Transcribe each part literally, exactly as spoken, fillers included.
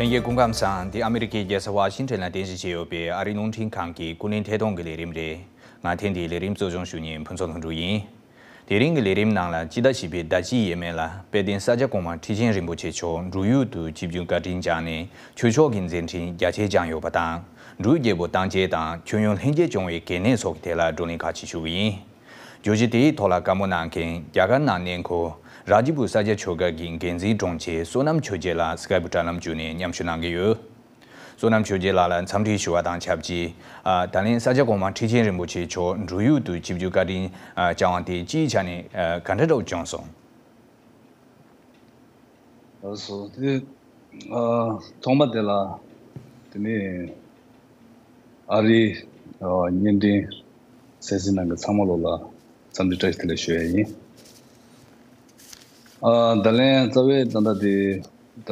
ལྷན་རྒྱས་སྐུ་ཁམས་བཟང་། འདི་ཨ་མི་རི་ཀའི་རྒྱལ་ས་ཝ་ཤིང་ཊོན་ལ་རྟེན་གཞི་བྱས་ཡོད་པའི་ཨ་རིའི་རླུང་འཕྲིན་ཁང་གི་ཀུན་གླེང་ཐད་གཏོང་གི་ལས་རིམ་རེད། ང་ཐེངས་འདིའི་ལས་རིམ་གཙོ་སྐྱོང་ཞུ་མཁན་ཕུན་ཚོགས་ལྷུན་གྲུབ་ཡིན། དེ་རིང་གི་ལས་རིམ་ནང་ལ་སྤྱི་ཟླ་བཞི་པའི་ཟླ་གཅིག་ཡས་མས་ལ་དཔལ་ལྡན་ས་སྐྱ་གོང་མ་ཁྲི་ཆེན་རིན་པོ་ཆེ་མཆོག་འབྲུག་ཡུལ་དུ་ཆིབས་བསྒྱུར་བཀའ་དྲིན་བསྐྱངས་ནས་ཆོས་ཕྱོགས་ཀྱི་མཛད་འཕྲིན་རྒྱ་ཆེར་བསྐྱངས་ཡོད་པ་དང་། འབྲུག་རྒྱལ་པོ་དར་རྒྱས་དང་ཁྱོན་ཡོངས་ལྷན་རྒྱས་སྐྱོང་བའི་གལ་གནད་སོགས་ཀྱི་ཐད་ལ་བགྲོ་གླེང་ཁག་ཅིག་ཞུ་གི་ཡིན། བརྗོད་གཞི་དེའི་ཐོག་ལ་བཀའ་མོལ་གནང་མཁན་རྒྱ་གར་ནང་གནས་འཁོད་ར་ཇི་པུར་ས་སྐྱ་ཆོས་སྒར་གྱི་འགན་འཛིན་དྲུང་ཆེ་བསོད་ནམས་ཆོས་རྒྱལ་ལགས་སི་ཀའི་པུ་དྲ་ལམ་བརྒྱུད་ནས་མཉམ་ཞུགས་གནང་གི་ཡོད། བསོད་ནམས་ཆོས་རྒྱལ་ལགས་ལ་འཚམས་འདྲི་ཞུ་བ་དང་ཆབས་ཅིག་ཨ། ད་ལན་ས་སྐྱ་གོང་མ་ཁྲི་ཆེན་རིན་པོ་ཆེ་མཆོག་འབྲུག་ཡུལ་དུ་ཆིབས་བསྒྱུར་བཀའ་དྲིན་ཨ། བསྐྱངས་པ་དེ་སྤྱིའི་ཆ་ནས་ཨ། ག་འདྲ་འདྲ་བྱུང་སོང་། ལགས་སོ། དེ་ཨ། ཐོག་མ་དེ་ལ་དེ་ནས་ཨ་རིའི་ཨ། བརྙན་འཕྲིན་གསན་གཟིགས་གནང་མཁན་ཚང་མ་ལོ་ལ་འཚམས་འདྲི་བཀྲ་ཤིས་བདེ་ལེགས་ཞུ་ཡ་ཡིན། ཨ། ད་ལན་རྩ་བའི་ད་ལྟ་དེ་ད་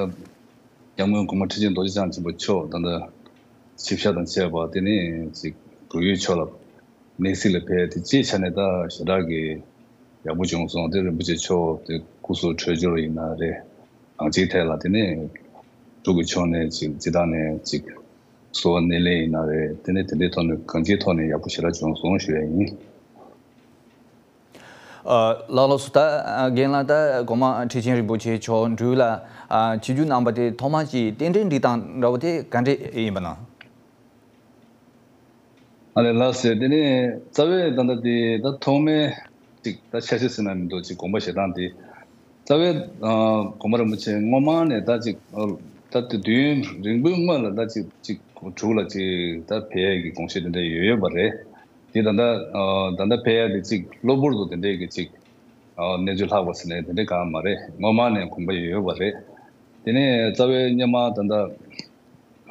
སྐྱབས་མགོན་གོང་མ་ཁྲི་ཆེན་རྡོ་རྗེ་འཆང་ཆེན་པོ་མཆོག་ད་ལྟ་ཆིབས་ཞབས་དང་བཅས་པ་དེ་ནས་ཅིག་འབྲུག་ཡུལ་ཕྱོགས་ལ་གནས་གཟིགས་ལ་ཕེབས་དེ་སྤྱིའི་ཆ་ནས་ད་ཞེ་དྲག་གི་ཡག་པོ་བྱུང་སོང་། དེ་རིན་པོ་ཆེ་མཆོག་དེ་སྐུ་གཟུགས་འཕྲོད་སྦྱོར་ཡིན་ན་རེད། གང་ཅིའི་ཐད་ལ་དེ་ནས་འབྲུག་གི་ཕྱོགས་ནས་ཅིག་སྤྱི་བཏང་ནས་ཅིག་གསོལ་བ་སྣེ་ལེན་ཡིན་ན་རེད། དེ་ནས་དེ་འདྲའི་ཐོག་ནས་གང་ཅིའི་ཐོག་ནས་ཡག་པོ་ཞེ་དྲག་བྱུང་སོང་ཞུ་ཡ་ཡིན། ཨ། ལགས་ལགས་སོ། ད་རྒན་ལགས་ད་གོང་མ་ཁྲི་ཆེན་རིན་པོ་ཆེ་མཆོག་འབྲུག་ལ་ཨ། ཆིབས་བསྒྱུར་གནང་པ་དེ་ཐོག་མ་གི་རྟེན་འབྲེལ་འགྲིག་སྟངས་འདྲ་བོ་དེ་ག་འདྲ་ཡིན་པ་ན། ཨ་ལས་ལགས་སེ། དེ་ནས་རྩ་བའི་ད་ལྟ་དེ་ད་ཐོག་མའི་ཅིག་ད་ཆ་ཤས་ཟེར་ན་མི་འདུག་ཅིག་དགོངས་པ་བཞེས་སྟངས་དེ་རྩ་བའི་ཨ། གོང་མ་རིན་པོ་ཆེ་སྔོན་མ་ནས་ད་ཅིག་ཨ། ད་དེ་དུས་ཡུན་རིང་པོའི་སྔོན་ལ་ད་ཅིག་ཅིག་འབྲུག་ལ་ཅིག་ད་ཕེབས་ཡས་ཀྱི་དགོངས་བཞེས་དེ་འདྲ་ཡོད་ཡོད་པ་རེད། དེ་ད་ལྟ་ཨ། ད་ལྟ་ཕེབས་ཡས་དེ་ཅིག་གློ་བུར་དུ་དེ་འདྲས་ཀྱི་ཅིག་ཨ། གནས་ཚུལ་ལྷག་པ་ཟེར་ནས་དེ་འདྲས་གང་མ་རེད། སྔོན་མ་ནས་དགོངས་པ་ཡོད་ཡོད་པ་རེད། དེ་ནས་རྩ་བའི་སྔོན་མ་ད་ལྟ་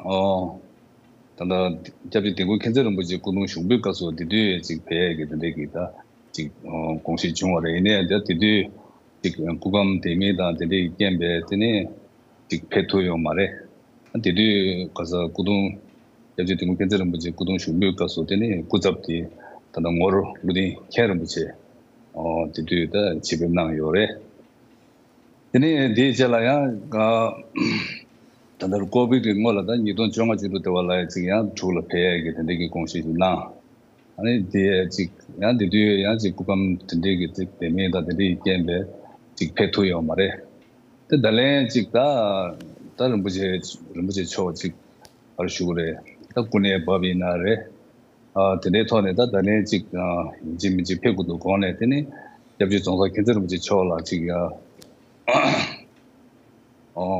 ཨོ། ད་ལྟ་སྐྱབས་རྗེ་དིལ་མགོ་མཁྱེན་བརྩེ་རིན་པོ་ཆེ་སྐུ་གདུང་ཞུགས་འབུལ་སྐབས་སུ་དེ་དུས་ཅིག་ཕེབས་ཡས་ཀྱི་དེ་འདྲས་ཀྱི་ད་ཅིག་ཨོ། དགོངས་བཞེས་བྱུང་བ་རེད། ཡིན་ནའི་ད་དེ་དུས་ཅིག་སྐུ་ཁམས་བདེ་མིན་དང་དེ་འདྲས་ཀྱི་རྐྱེན་པས་དེ་ནས་ཅིག་ཕེབས་ཐུབ་ཡོད་མ་རེད། དེ་དུས་ག་ས་སྐུ་གདུང་སྐྱབས་རྗེ་དིལ་མགོ་མཁྱེན་བརྩེ་རིན་པོ་ཆེ་སྐུ་གདུང་ཞུགས་འབུལ་སྐབས་སུ་དེ་ནས་སྐུ་ཚབ་དེ་ད་ལྟ་ངོར་བློ་ལྡན་མཁན་རིན་པོ་ཆེ་ཨོ། དེ་དུས་ད་ཆིབས་ཕེབས་གནང་ཡོད་རེད། དེ་ནས་དེའི་རྗེས་ལ་ཡང་ཨ། ད་ལྟར་ཀོ་བིད་ཀྱི་སྔོན་ལ་ད་ཉིས་སྟོང་བཅོ་ལྔ་བཅུ་དྲུག་དེ་བ་ལ་ཡ་ཅིག་ཡང་འབྲུག་ལ་ཕེབས་ཡས་ཀྱི་དེ་འདྲའི་གི་དགོངས་བཞེས་ཅིག་གནང་། ཨ་ནི་དེ་ཅིག་ཡང་དེ་དུས་ཡང་ཅིག་སྐུ་ཁམས་དེ་འདྲའི་གི་ཅིག་བདེ་མིན་དང་དེ་འདྲའི་རྐྱེན་པས་ཅིག་ཕེབས་ཐུབ་ཡོད་མ་རེད། དེ་ད་ལན་ཅིག་ད་ད་རིན་པོ་ཆེ་རིན་པོ་ཆེ་མཆོག་ཅིག་ཨར་ཞུ་གི་རེད། ད་སྐུ་ནད་བབས་ཡིན་ན་རེད། ཨ། དེ་འདྲའི་ཐོག་ནས་ད་ད་ལན་ཅིག་ཨ། ཡིན་གཅིག་མིན་གཅིག་ཕེབས་དགོས་འདུག་གོང་ནས་དེ་ནི་སྐྱབས་རྗེ་རྫོང་སར་མཁྱེན་བརྩེ་རིན་པོ་ཆེ་མཆོག་ལ་ཅིག་ཡ། ཨོ།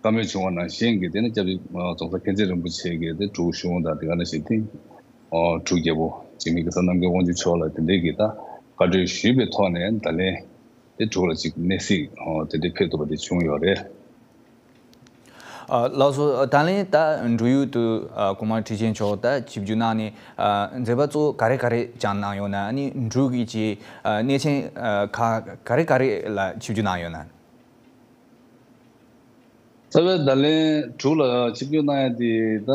བཀའ་མོལ་བྱུང་བ་ནང་བཞིན་གྱི་དེ་ནི་སྐྱབས་རྗེ་ཨ། རྫོང་སར་མཁྱེན་བརྩེ་རིན་པོ་ཆེ་གིས་དེ་འབྲུག་གཞུང་དང་དེ་ག་ནང་བཞིན་དེ། ཨོ། འབྲུག་རྒྱལ་པོ་འཇིགས་མེད་གེ་སར་རྣམ་རྒྱལ་དབང་ཕྱུག་མཆོག་ལ་དེ་འདྲའི་གི་ད་བཀའ་འཁྲོལ་ཞུས་པའི་ཐོག་ནས་ད་ལན་དེ་འབྲུག་ལ་ཅིག་གནས་གཟིགས་ཨོ། དེ་འདྲའི་ཕེབས་ཐུབ་པ་དེ་བྱུང་ཡོད་རེད། ཨ། ལགས་སོ། ད་ལན་ད་འབྲུག་ཡུལ་དུ་ཨ། གོང་མ་ཁྲི་ཆེན་མཆོག་ད་ཆིབས་བསྒྱུར་གནང་ནས་ཨ། མཛད་པ་གཙོ་བོ་ག་རེ་ག་རེ་བསྐྱངས་གནང་ཡོད་ན། ཨ་ནི་འབྲུག་གི་ཅིག་ཨ། གནས་ཆེན་ཨ། ཁག་ག་རེ་ག་རེ་ལ་ཆིབས་བསྒྱུར་གནང་ཡོད་ན། རྩ་བའི་ད་ལན་འབྲུག་ལ་ཆིབས་བསྒྱུར་གནང་ཡ་དེ་ད་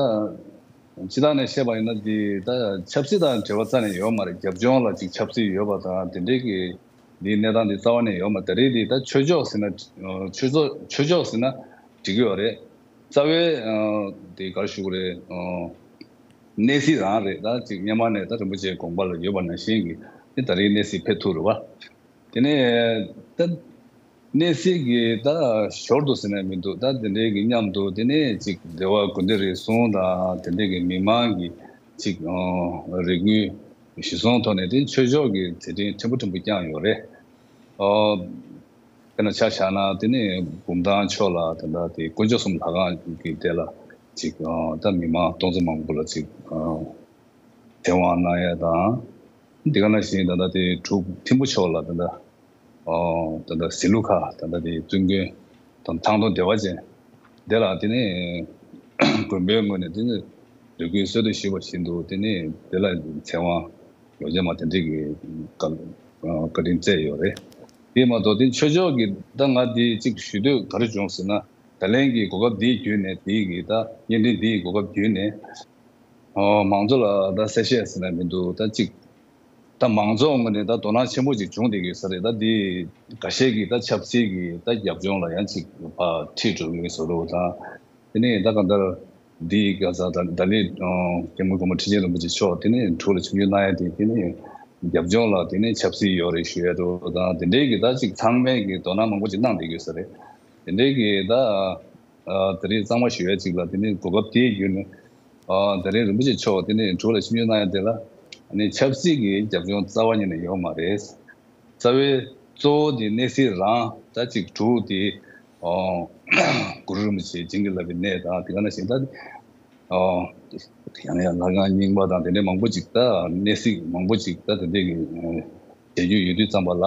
སྤྱི་བཏང་ནས་བཤད་པ་ཡིན་ན་དེ་ད་ཆབ་སྲིད་དང་འབྲེལ་བ་རྩ་ནས་ཡོད་མ་རེད། རྒྱབ་ལྗོངས་ལ་ཅིག་ཆབ་སྲིད་ཡོད་པ་དང་དེ་འདྲའི་གི་འདིའི་གནས་སྟངས་འདི་རྩ་བ་ནས་ཡོད་མ། ད་རེས་འདི་ད་ཆོས་ཕྱོགས་ཟེར་ན་ཆོས་ཕྱོགས་ཆོས་ཕྱོགས་ཟེར་ན་འགྲིག་གི་ཡོད་རེད། རྩ་བའི་ཨ། དེ་ག་རེ་ཞུ་དགོས་རེད། ཨ། གནས་གཟིགས་རང་རེད། ད་ཅིག་སྔོན་མ་ནས་ད་རིན་པོ་ཆེའི་དགོངས་པ་ལ་ཡོད་པ་ནང་བཞིན་གྱི་དེ་ད་རེས་གནས་གཟིགས་ཕེབས་ཐུབ་རེད་བ། དེ་ནས་ད་གནས་གཟིགས་ཀྱི་ད་ཞོར་དུ་ཟེར་ན་མི་འདུག་ད་དེ་འདྲའི་གི་མཉམ་དུ་དེ་ནས་ཅིག་འབྲེལ་བ་དགོན་སྡེ་རེ་ཟུང་དང་དེ་འདྲའི་གི་མི་མང་གི་ཅིག་ཨ། རེ་སྐུལ་གཞིར་བཟུང་ཐོག་ནས་དེ་ཆོས་ཕྱོགས་ཀྱི་མཛད་འཕྲིན་ཕྲན་བུ་ཕྲན་བུ་བསྐྱངས་ཡོད་རེད། ཨ། དཔེར་ན་ཆ་བཞག་ན་དེ་ནས་བུམ་ཐང་ཕྱོགས་ལ་ད་ལྟ་དེ་དཀོན་མཆོག་གསུམ་ལྷ་ཁང་གི་དེ་ལ་ཅིག་ཨ། ད་མི་མང་སྟོང་ཚོ་མང་པོ་ལ་ཅིག་ཨ། ཚེ་དབང་གནང་ཡས་དང་། འདི་ག་ནང་བཞིན་ད་ལྟ་དེ་འབྲུག་ཐིམ་ཕུ་ཕྱོགས་ལ་ད་ལྟ་ཨ། ད་ལྟ་ཟི་ལུ་ཁ་ད་ལྟ་དེ་བཙུན་དགོན་དང་ཐང་སྟོང་བདེ་བ་ཅན་དེ་ལ་དེ་ནས་དགོན་པའི་ངོས་ནས་དེ་ནས་རེ་སྐུལ་གསོལ་འདེབས་ཞུས་པ་བཞིན་དུ་དེ་ནས་དེ་ལ་ཚེ་དབང་ལོ་ཆེན་མ་དེ་འདྲས་ཀྱི་བཀའ་བཀའ་དྲིན་སྩལ་ཡོད་རེད། དེ་མ་གཏོགས་དེ་ཆོས་ཕྱོགས་ཀྱི་ད་ང་དེ་གཅིག་ཞུ་འདོད་ག་རེ་བྱུང་ཟེར་ན། ད་ལན་གྱི་གོ་སྐབས་འདིའི་བརྒྱུད་ནས་དེའི་གི་ད་བརྙན་འཕྲིན་འདིའི་གོ་སྐབས་བརྒྱུད་ནས་ཨོ། མང་ཚོགས་ལ་ད་གསལ་བཤད་ཟེར་ན་མི་འདུག་ད་གཅིག་ད་མང་ཚོགས་ངོས་ནས་ད་དོ་སྣང་ཆེན་པོ་ཅིག་བྱུང་བསྡད་ཀྱི་ཡོད་ས་རེད། ད་འདི་འགའ་ཤས་ཀྱིས་ད་ཆབ་སྲིད་ཀྱི་ད་རྒྱབ་ལྗོངས་ལ་ཡང་ཅིག་ཕར་ཁྲིད་འགྲོ་གི་བཟོ་འདྲ་བོ་དང་། ནས་ད་གང་ལྟར་འདི་ག་ས་ད་ད་ལི་སྐྱབས་མགོན་གོང་མ་ཁྲི་ཆེན་རིན་པོ་ཆེ་མཆོག་དེ་ནས་འབྲུག་ལ་ཆིབས་བསྒྱུར་གནང་ཡ་དེ་དེ་ནས་རྒྱབ་ལྗོངས་ལ་དེ་ནས་ཆབ་སྲིད་ཡོད་རེད་ཞུ་ཡ་འདུག་དང་། དེ་འདྲའི་གི་ད་ཅིག་ཚང་མས་གི་དོ་སྣང་མང་པོ་ཅིག་གནང་བསྡད་ཡོད་ས་རེད། དེ་འདྲའི་གི་ད་ཨ་དེ་རིང་གཙང་མ་ཞུ་ཡ་ཅིག་ལ་དེ་ནས་གོ་སྐབས་དེའི་བརྒྱུད་ནས་ཨ་དེ་རིང་རིན་པོ་ཆེ་མཆོག་དེ་ནས་འབྲུག་ལ་ཆིབས་བསྒྱུར་གནང་ཡ་དེ་ལ་ཨ་ནི་ཆབ་སྲིད་ཀྱི་རྒྱབ་ལྗོངས་རྩ་བ་ཉིད་ནས་ཡོད་མ་རེད། རྩ་བའི་གཙོ་བོ་དེ་གནས་གཟིགས་རང་ད་ཅིག་དྲུག་དེ་ཨོ་གུ་རུ་རིན་པོ་ཆེ་བྱིན་གྱིས་བརླབས་པའི་གནས་དང་། དེ་ག་ནང་བཞིན་ད་ཨོ་ཡང་ཡང་ལྷ་ཁང་རྙིང་པ་དང་དེ་འདྲའི་མང་པོ་ཅིག་ད་གནས་གཟིགས་མང་པོ་ཅིག་ད་དེ་འདྲའི་གི་ཨ་མཇལ་རྒྱུ་ཡོད་དུས་ཙམ་པ་ལ་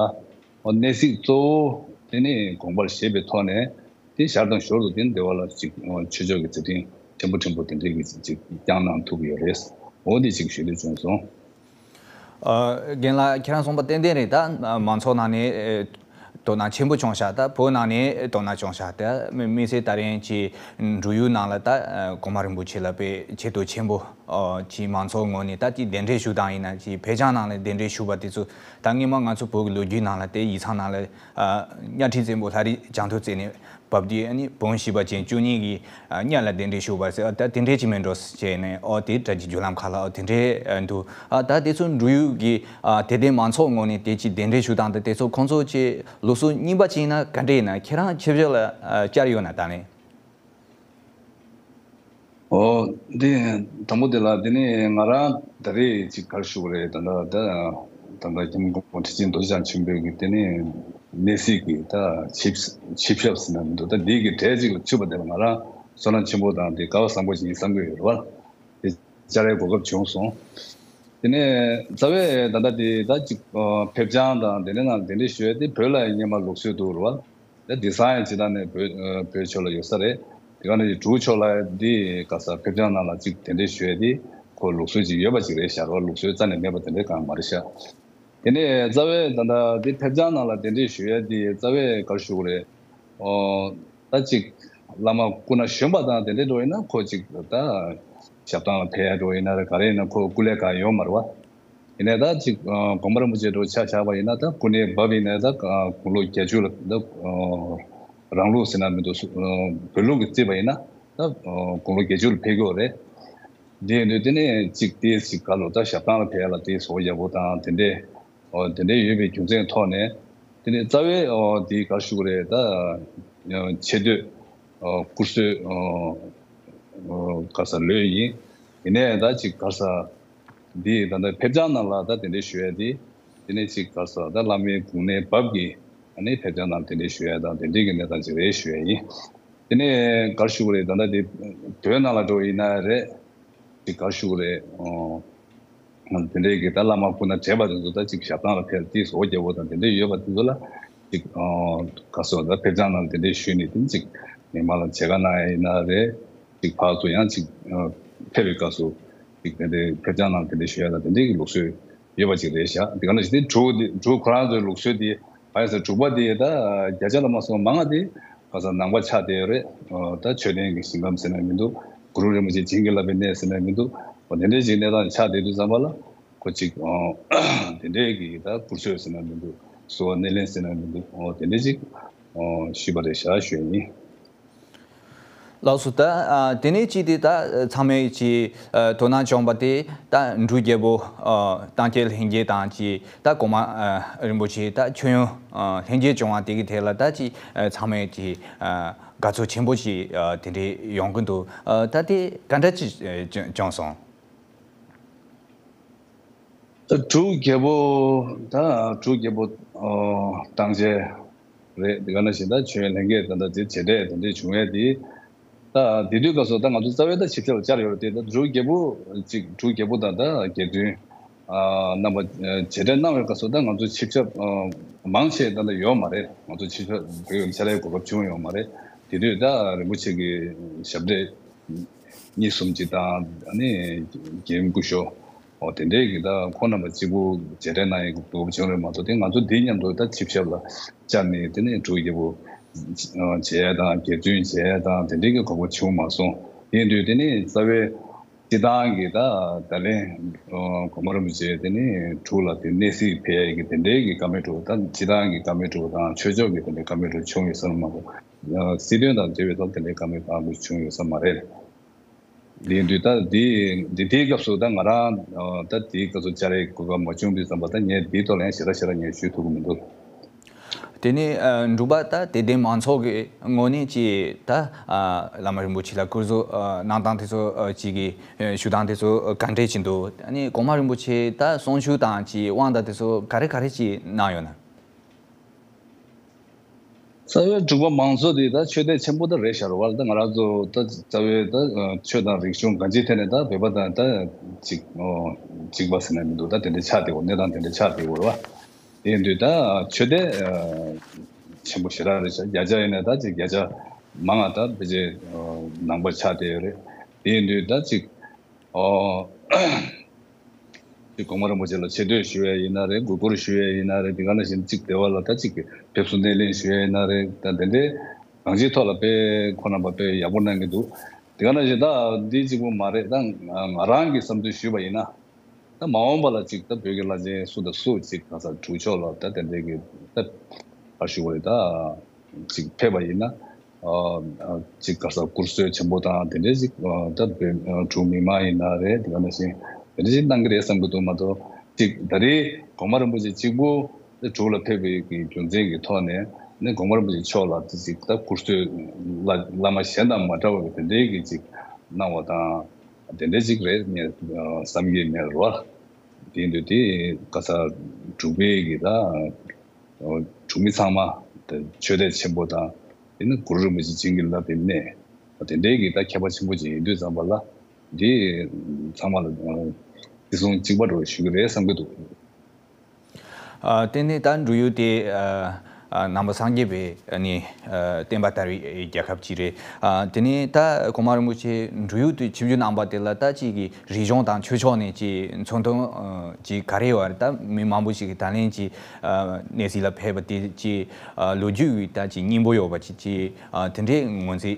ཨོ་གནས་གཟིགས་གཙོ་བོ་དེ་ནི་དགོངས་པར་བཞེས་པའི་ཐོག་ནས། དེ་ཞར་དང་ཞོར་དུ་དེ་འདི་བ་ལ་ཅིག་ཆོས་ཕྱོགས་ཀྱི་མཛད་འཕྲིན་ཕྲན་བུ་ཕྲན་བུ་དེ་འདྲའི་གི་ཅིག་བསྐྱངས་གནང་ཐུབ་ཡོད་རེད། འོ་འདི་ཅིག་ཞུ་འདོད་བྱུང་སོང་། ཨ། རྒན་ལགས་ཁྱེད་རང་གསུངས་པ་ཏན་ཏན་རེད། ད་མང་ཚོགས་ནང་ནས་ཨེ་དོ་སྣང་ཆེན་པོ་བྱུང་ཤག་ད་བོད་ནང་ནས་དོ་སྣང་བྱུང་ཤག་ད་མི་མི་སེར་ད་རིང་གི་འབྲུག་ཡུལ་ནང་ལ་ད་གོང་མ་རིན་པོ་ཆེ་ལ་དཔེ་ཆེ་བསྟོད་ཆེན་པོ་ཨ་ཅིག་མང་ཚོགས་ངོས་ནས་ད་ཅིག་གདན་འདྲེན་ཞུ་སྟངས་ཡིན་ན་ཅིག་ཕེབས་བྱང་ནང་ལ་གདན་འདྲེན་ཞུ་བ་དེ་ཚོ་ད་སྔོན་མ་ང་ཚོ་བོད་ཀྱི་ལོ་རྒྱུས་ནང་ལ་དེ་ཡིག་ཚང་ནང་ལ་ཨ་གཉའ་ཁྲི་བཙན་པོ་ལྷ་རི་བྱང་ཐོག་བརྩེགས་ནས། བབས་དུས་ཨ་ནི་བོན་བཞི་པ་ཅན་བཅུ་གཉིས་ཀྱི་ཨ་གཉའ་ལ་གདན་འདྲེན་ཞུས་པ་ཟེར། ཨ་ད་དེ་འདྲས་ཅིག་མིན་འགྲོ་ཟེར་བྱས་ནས། ཨོ་དེ་དྲ་རྒྱའི་བརྒྱུད་ལམ་ཁག་ལ་ཨོ་དེ་འདྲས་ཨ་འདུག་ཨ་ད་དེ་ཚོ་འབྲུག་ཡུལ་གྱི་ཨ་དད་ལྡན་མང་ཚོགས་ངོས་ནས་དེ་ཅིག་གདན་འདྲེན་ཞུ་སྟངས་དེ་དེ་ཚོ་ཁོང་ཚོ་ཅིག་ལུགས་སྲོལ་རྙིང་པ་ཅིག་ཡིན་ན་ག་འདྲས་ཡིན་ན། ཁྱེད་རང་ཆིབས་ཞབས་ལ་ཨ་བཅར་ཡོད་ན་ད་ནི། ཨོ། འདི་དང་པོ་དེ་ལ་དེ་ནི་ང་རང་ད་རེས་ཅིག་ག་རེ་ཞུ་དགོས་རེད། ད་ལྟ་ད་ད་ལྟ་སྐྱབས་མགོན་ཁྲི་ཆེན་རྡོ་རྗེ་འཆང་ཆེན་པོའི་གི་དེ་ནི་གནས་གཟིགས་ཀྱི་ད་ཆིབས་ཆིབས་ཞབས་ཟེར་ན་མི་འདུག་ད་འདི་གི་གྲས་ཅིག་ལ་ཚུད་པ་དེ་ལ་ང་རང་བསོད་ནམས་ཆེན་པོ་དང་དེ་སྐལ་བ་བཟང་པོ་ཞིག་ཡིན་བསམ་གྱི་ཡོད་རེད་བ། དེ་བཅར་ཡའི་གོ་སྐབས་བྱུང་སོང་། དེ་ནས་རྩ་བའི་ད་ལྟ་དེ་ད་ཅིག་ཕེབས་བྱང་དང་དེ་འདྲ་ནང་དེ་འདྲ་ཞུ་ཡ་དེ་བོད་ལ་སྔོན་མ་ལུགས་སྲོལ་འདུག་རེད་བ། ད་དེང་སང་ཡང་སྤྱིར་བཏང་ནས་བོད་ཨ་བོད་ཕྱོགས་ལ་ཡོད་ས་རེད། དེ་ག་ནང་བཞིན་འབྲུག་ཕྱོགས་ལ་འདི་ག་ས་ཕེབས་བྱང་ནང་ལ་གཅིག་གདན་འདྲེན་ཞུ་ཡ་དེ་ཁོ་ལུགས་སྲོལ་ཅིག་ཡོད་པ་ཅིག་རེད་ཤག་རོ། ལུགས་སྲོལ་རྩ་ནས་མེད་པ་དེ་འདྲའི་གང་མ་རེད་ཤག་དེ་ནས་རྩ་བའི་ད་ལྟ་འདི་ཕེབས་བྱང་ནང་ལ་གདན་འདྲེན་ཞུ་ཡ་དེ་རྩ་བའི་ག་རེ་ཞུ་དགོས་རེད། ཨོ། ད་ཅིག་བླ་མ་སྐུ་ན་གཞོན་པ་དང་དེ་འདྲའི་འགྲོ་ཡིན་ན་ཁོ་ཅིག་ད་ཞབས་ཐང་ལ་ཕེབས་ཡ་འགྲོ་ཡིན་ན་རེད། ག་རེ་ཡིན་ན་ཁོ་སྐུ་ལས་གང་ཡོད་མ་རེད་བ། ཡིན་ནའི་ད་ཅིག་ཨ་གོང་མ་རིན་པོ་ཆེ་འདྲ་ཆ་བཞག་པ་ཡིན་ན། ད་སྐུ་ནས་བབས་ཡིན་ནའི་ད་ཨ་དགུང་ལོ་བརྒྱད་ཅུ་ལ་ད་ཨ་རང་ལུགས་ཟེར་ན་མི་འདུག་ཨ་བོད་ལུགས་ཀྱི་བརྩིས་པ་ཡིན་ན་ད་ཨ་དགུང་ལོ་བརྒྱད་ཅུ་ལ་ཕེབས་ཀྱི་ཡོད་རེད། འདི་ཡིན་དུས་དེ་ནས་ཅིག་དེ་ཅིག་ག་ལོ་ད་ཞབས་ཐང་ལ་ཕེབས་ཡ་ལ་དེ་བཟོ་ཡག་པོ་དང་དེ་འདྲས་ཨ་དེ་འདྲས་ཡོད་པའི་རྒྱུ་མཚན་ཐོག་ནས། དེ་ནས་རྩ་བའི་ཨ་དེ་ག་རེ་ཞུ་དགོས་རེད། ད་ཨ་ཆེ་བསྟོད་ཨ་བཀུར་གསོལ་ཨ་ཨ་ག་ས་ལོས་ཡིན། ཡིན་ནའི་ད་ཅིག་ག་ས། འདི་ད་ལྟ་ཕེབས་བྱང་ནང་ལ་ད་དེ་འདྲའི་ཞུ་ཡ་དེ། དེ་ནས་ཅིག་ག་ས་ད་བླ་མའི་དགུང་ནས་བབས་ཀྱི་ཨ་ནི་ཕེབས་བྱང་ནང་དེ་འདྲའི་ཞུ་ཡ་དང་དེ་འདྲའི་གི་གནས་སྟངས་ཅིག་རེད་ཞུ་ཡ་ཡིན། དེ་ནས་ག་རེ་ཞུ་དགོས་རེད། ད་ལྟ་དེ་བོད་ནང་ལ་འགྲོ་ཡིན་ན་རེད། ཅིག་ག་རེ་ཞུ་དགོས་རེད། ཨོ། དེ་འདྲའི་གི་ད་བླ་མ་སྐུ་ན་བགྲེས་པ་དེ་ཚོ་ད་ཅིག་ཞབས་ཐང་ལ་ཕེབས་དེ་བཟོ་རྒྱག་པོ་དང་དེ་འདྲའི་ཡོད་པ་དེ་ཚོ་ལ་ཅིག་ཨོ་ག་ས་ད་ཕེབས་བྱང་ནང་དེ་འདྲའི་ཞུས་ནས་དེ་ཅིག་ཉི་མ་ལ་མཇལ་ཁ་གནང་ཡ་ཡིན་ན་རེད། ཅིག་ཕར་ཚུར་ཡང་ཅིག་ཨ་ཕེབས་པའི་སྐབས་སུ་ཅིག་དེ་འདྲའི་ཕེབས་བྱང་ནང་དེ་འདྲའི་ཞུ་ཡ་དང་དེ་འདྲའི་གི་ལུགས་སྲོལ་ཡོད་པ་ཅིག་རེད་ཤག་དེ་ག་ནང་བཞིན་དེ་འབྲུག་དེ་འབྲུག་ཁོ་རང་ཚོའི་ལུགས་སྲོལ་དེ་ག་ཡིན་ཟེར་འབྲུག་པ་དེ་ད་བརྒྱ་ཆ་ལ་མ་སོང་མང་ང་དེ་ག་ས་ནང་པ་ཆགས་བསྡད་ཡོད་རེད། ཨ་ད་ཆོས་ལྡན་གྱི་ཞིང་ཁམས་ཟེར་ན་མི་འདུག་གུ་རུ་རིན་པོ་ཆེ་བྱིན་གྱིས་བརླབས་པའི་གནས་ཟེར་ན་མི་འདུག་འོ་དེ་འདྲའི་ཅིག་གནས་སྟངས་ཆགས་བསྡད་དུས་ཙམ་པ་ལ་ཁོ་ཅིག་ཨ་དེ་འདྲའི་གི་ད་བཀུར་སྲོལ་ཟེར་ན་མི་འདུག་བཟོ་བ་སྣེ་ལེན་ཟེར་ན་མི་འདུག་འོ་དེ་འདྲའི་ཅིག་ཨ་ཞུས་པ་རེད་ཤག་ཞུ་ཡ་ཡིན། ལགས་སོ། ད་ཨ་དེ་ནས་ཅིག་དེ་ད་ཚང་མས་ཅིག་ཨ་དོ་སྣང་བྱུང་བ་དེ་ད་འབྲུག་རྒྱལ་པོ་ཨ་སྟག་འཁྱིལ་ལྷན་རྒྱས་དང་ཅིག་ད་གོང་མ་ཨ་རིན་པོ་ཆེ་ད་མཆོད་ཡོན་ཨ་ལྷན་རྒྱས་བྱུང་བ་དེ་གི་ཐད་ལ་ད་ཅིག་ཨ་ཚང་མས་ཅིག་ཨ་དགའ་ཚོར་ཆེན་པོ་ཅིག་ཨ་དེ་འདྲས་ཡོང་གི་འདུག་ཨ་ད་དེ་ག་འདྲ་ཅིག་ཨ་བྱུང་སོང་། ད་འབྲུག་རྒྱལ་པོ་ད་འབྲུག་རྒྱལ་པོ་ཨོ་སྟག་འཁྱིལ་རེད། དེ་ག་ནང་བཞིན་ད་མཆོད་ཡོན་ལྷན་རྒྱས་ད་ད་དེ་བྱེད་འབྲེལ་དེ་འདྲས་བྱུང་ཡས་དེ། ད་དེ་དུས་སྐབས་སུ་ད་ང་ཚོ་རྩ་བའི་ད་ཆིབས་ཞབས་བཅར་ཡོད་རེད་དེ། ད་འབྲུག་རྒྱལ་པོ་ཅིག་འབྲུག་རྒྱལ་པོ་དང་ད་རྒྱལ་བཙུན་ཨ་རྣམ་པ་ཨ་བྱེད་འབྲེལ་གནང་བའི་སྐབས་སུ་ད་ང་ཚོ་ཆིབས་ཞབས་ཨ་མང་ཆེ་ད་ད་ཡོད་མ་རེད། ང་ཚོ་ཆིབས་ཞབས་བོད་ཡོད་འཆར་ཡའི་གོ་སྐབས་བྱུང་ཡོད་མ་རེད། དེ་དུས་ད་རིན་པོ་ཆེ་གི་ཞབས་འདྲེན་གཉིས་གསུམ་ཅིག་དང་ཨ་ནི་རྒྱལ་ཡུམ་སྐུ་ཞབས། འོ་དེ་འདྲའི་གི་ད་ཁོང་རྣམ་པ་གཅིག་པུ་མཇལ་འཕྲད་གནང་ཡས་ཀྱི་གོ་སྐབས་བྱུང་རེད་མ་གཏོགས། དེ་ང་ཚོ་འདི་མཉམ་དུ་ད་ཆིབས་ཞབས་ལ་བཅར་ནས་དེ་ནས་འབྲུག་རྒྱལ་པོ་མཇལ་ཡས་དང་རྒྱལ་བཙུན་མཇལ་ཡས་དང་དེ་འདྲའི་གི་གོ་སྐབས་བྱུང་མ་སོང་། དེ་ཡིན་དུས་དེ་ནས་རྩ་བའི་ སྤྱི་བཏང་གི་ད་ད་ལན་གོང་མ་རིན་པོ་ཆེ་དེ་ནི་འབྲུག་ལ་དེ་གནས་གཟིགས་ཕེབས་ཡ་གི་དེ་འདྲའི་གི་བཀའ་མོལ་འགྲོ་ད་སྤྱི་བཏང་གི་བཀའ་མོལ་འགྲོ་དང་ཆོས་ཕྱོགས་ཀྱི་དེ་འདྲའི་བཀའ་མོལ་འགྲོ་བྱུང་ཡོད་ས་མ་གཏོགས་སྲིད་དོན་དང་འབྲེལ་བའི་ཐོག་དེ་འདྲའི་བཀའ་མོལ་གང་དགོས་བྱུང་ཡོད་ས་མ་རེད། འདི་འདུག་ད་འདི་འདི་དེའི་སྐབས་སུ་ད་ང་རང་ད་དེའི་སྐབས་སུ་བཅར་ཡའི་གོ་སྐབས་མ་བྱུང་དུས་ཙམ་པ་ད་ངས་འདིའི་ཐོག་ལ་ཡང་ཞེ་དྲག་ཞེ་དྲག་ངས་ཞུ་ཐུབ་ཀྱི་མི་འདུག་དེ་ནས་ཨ་འབྲུག་པ་ད་དད་ལྡན་མང་ཚོགས་ཀྱི་ངོས་ནས་ཀྱི་ད་ཨ་བླ་མ་རིན་པོ་ཆེ་ལ་སྐུ་གཟུགས་ཨ་གནང་སྟངས་དེ་ཚོ་ཨ་ཅིག་གི་ཨ་ཞུ་སྟངས་དེ་ཚོ་ག་འདྲས་ཅིག་འདུག་ཨ་ནི་གོང་མ་རིན་པོ་ཆེ་ད་གསུང་ཆོས་དང་ཀྱི་དབང་དང་དེ་ཚོ་ག་རེ་ག་རེ་ཅིག་གནང་ཡོད་ན། རྩ་བའི་འབྲུག་པ་མང་ཚོགས་དེ་ད་ཆོས་དད་ཆེན་པོ་ད་རེད་ཤག་རེད་བ། ད་ང་རང་ཚོ་ད་རྩ་བའི་ད་ཆོས་དང་རིག་གཞུང་གང་ཅིའི་ཐད་ནས་ད་བོད་པ་དང་ད་ཅིག་ཨོ་གཅིག་པ་ཟེར་ན་མི་འདུག་ད་དེ་འདྲ་ཆགས་བསྡད་ཡོད། གནས་སྟངས་དེ་འདྲ་ཆགས་བསྡད་ཡོད་རེད་བ། དེ་ཡིན་དུས་ད་ཆོས་དད་ཆེན་པོ་ཞེ་དྲག་རེད་ཤག་བརྒྱ་ཆ་ཡིན་ན་ད་ཅིག་བརྒྱ་ཆ་མང་ང་ད་ཕལ་ཆེར་ནང་པ་ཆགས་བསྡད་ཡོད་རེད། དེ་ཡིན་དུས་ད་ཅིག་ཨོ། དེ་གོང་མ་རིན་པོ་ཆེ་ལ་ཆེ་བསྟོད་ཞུ་ཡས་ཡིན་ན་རེད། གུས་བཀུར་ཞུ་ཡས་ཡིན་ན་རེད། དེ་ག་ནང་བཞིན་གཅིག་སྡེ་བ་ལ་ད་གཅིག་ཕེབས་བསུ་སྣེ་ལེན་ཞུ་ཡས་ཡིན་ན་རེད། ད་དེ་འདྲའི་གང་ཅིའི་ཐོག་ལ་དཔེ་ཁོང་རྣམ་པ་དཔེ་ཡག་པོ་གནང་གི་འདུག་དེ་ག་ནང་བཞིན་ད་འདི་གཅིག་པུ་མ་རེད། ད་ང་རང་གི་བསམ་ཚུལ་ཞུས་པ་ཡིན་ན་ད་མ་འོངས་པ་ལ་གཅིག་ད་བོད་ཀྱི་བླ་ཆེན་སུ་དང་སུ་གཅིག་ག་ས་འབྲུག་ཕྱོགས་ལ་ད་དེ་འདྲའི་གི་ད་ག་ཞུ་བ་རེད། ད་གཅིག་ཕེབས་པ་ཡིན་ན། ཅིག་ག་ས་བཀུར་གསོལ་ཆེན་པོ་དང་དེ་འདྲའི་ཅིག་ད་བོད་འབྲུག་མི་མང་ཡིན་ན་རེད། དེ་ག་ནང་བཞིན་དེ་འདྲའི་ཅིག་གནང་གི་རེད་བསམ་གི་འདུག་མ་གཏོགས་ཅིག་ད་རེས་གོང་མ་རིན་པོ་ཆེ་གཅིག་པུ་འབྲུག་ལ་ཕེབས་པའི་གི་རྒྱུ་མཚན་གྱི་ཐོག་ནས་ནི་གོང་མ་རིན་པོ་ཆེ་མཆོག་ལ་ཅིག་ད་བཀུར་གསོལ་བླ་བླ་མ་གཞན་དང་མ་འདྲ་བ་གི་དེ་འདྲའི་གི་ཅིག་གནང་བ་དང་དེ་འདྲའི་ཅིག་རེད་ངས་བསམ་གྱི་མེད་རེད་བ། དེ་འདུག་དེ་ག་ས་འབྲུག་པའི་གི་ད། འབྲུག་མི་ཚང་མ་ཆོས་དད་ཆེན་པོ་དང་དེ་ནི་གུ་རུ་རིན་པོ་ཆེ་བྱིན་གྱིས་བརླབས་པའི་གནས་དེ་འདྲའི་གི་ད་ཁྱད་པར་ཆེན་པོ་ཅིག་ཡིན་དུས་ཙམ་པ་ལ་འདི་ཚང་མ་ལ་བརྩི་སྲུང་གཅིག་པ་འགྲོ་ཞུ་གི་རེད་བསམ་གྱི་འདུག་ཨ་དེ་ནས་ད་འབྲུག་ཡུལ་དེ་ཨ་ཨ་ནང་པ་སངས་རྒྱས་པའི་ཨ་ནི་ཨ་བསྟན་པ་དར་བའི་རྒྱལ་ཁབ་ཅིག་རེད། ཨ་དེ་ནས་ད་གོང་མ་རིན་པོ་ཆེ་འབྲུག་ཡུལ་དུ་ཆིབས་བསྒྱུར་གནང་པ་དེ་ལ་ད་ཅིག་གི་རིག་གཞུང་དང་ཆོས་ཕྱོགས་ནས་ཅིག་མཚོན་དོན་ཅིག་ག་རེ་ཡོད་རེད། ད་མི་མང་པོ་ཞིག་གིས་ད་ལན་ཅིག་གནས་གཟིགས་ལ་ཕེབས་པ་དེ་ཅིག་ལོ་རྒྱུས་ཀྱི་ད་ཅིག་སྙིང་པོ་ཡོད་པ་ཅིག་ཅིག་དེ་འདྲའི་ངོས་འཛིན་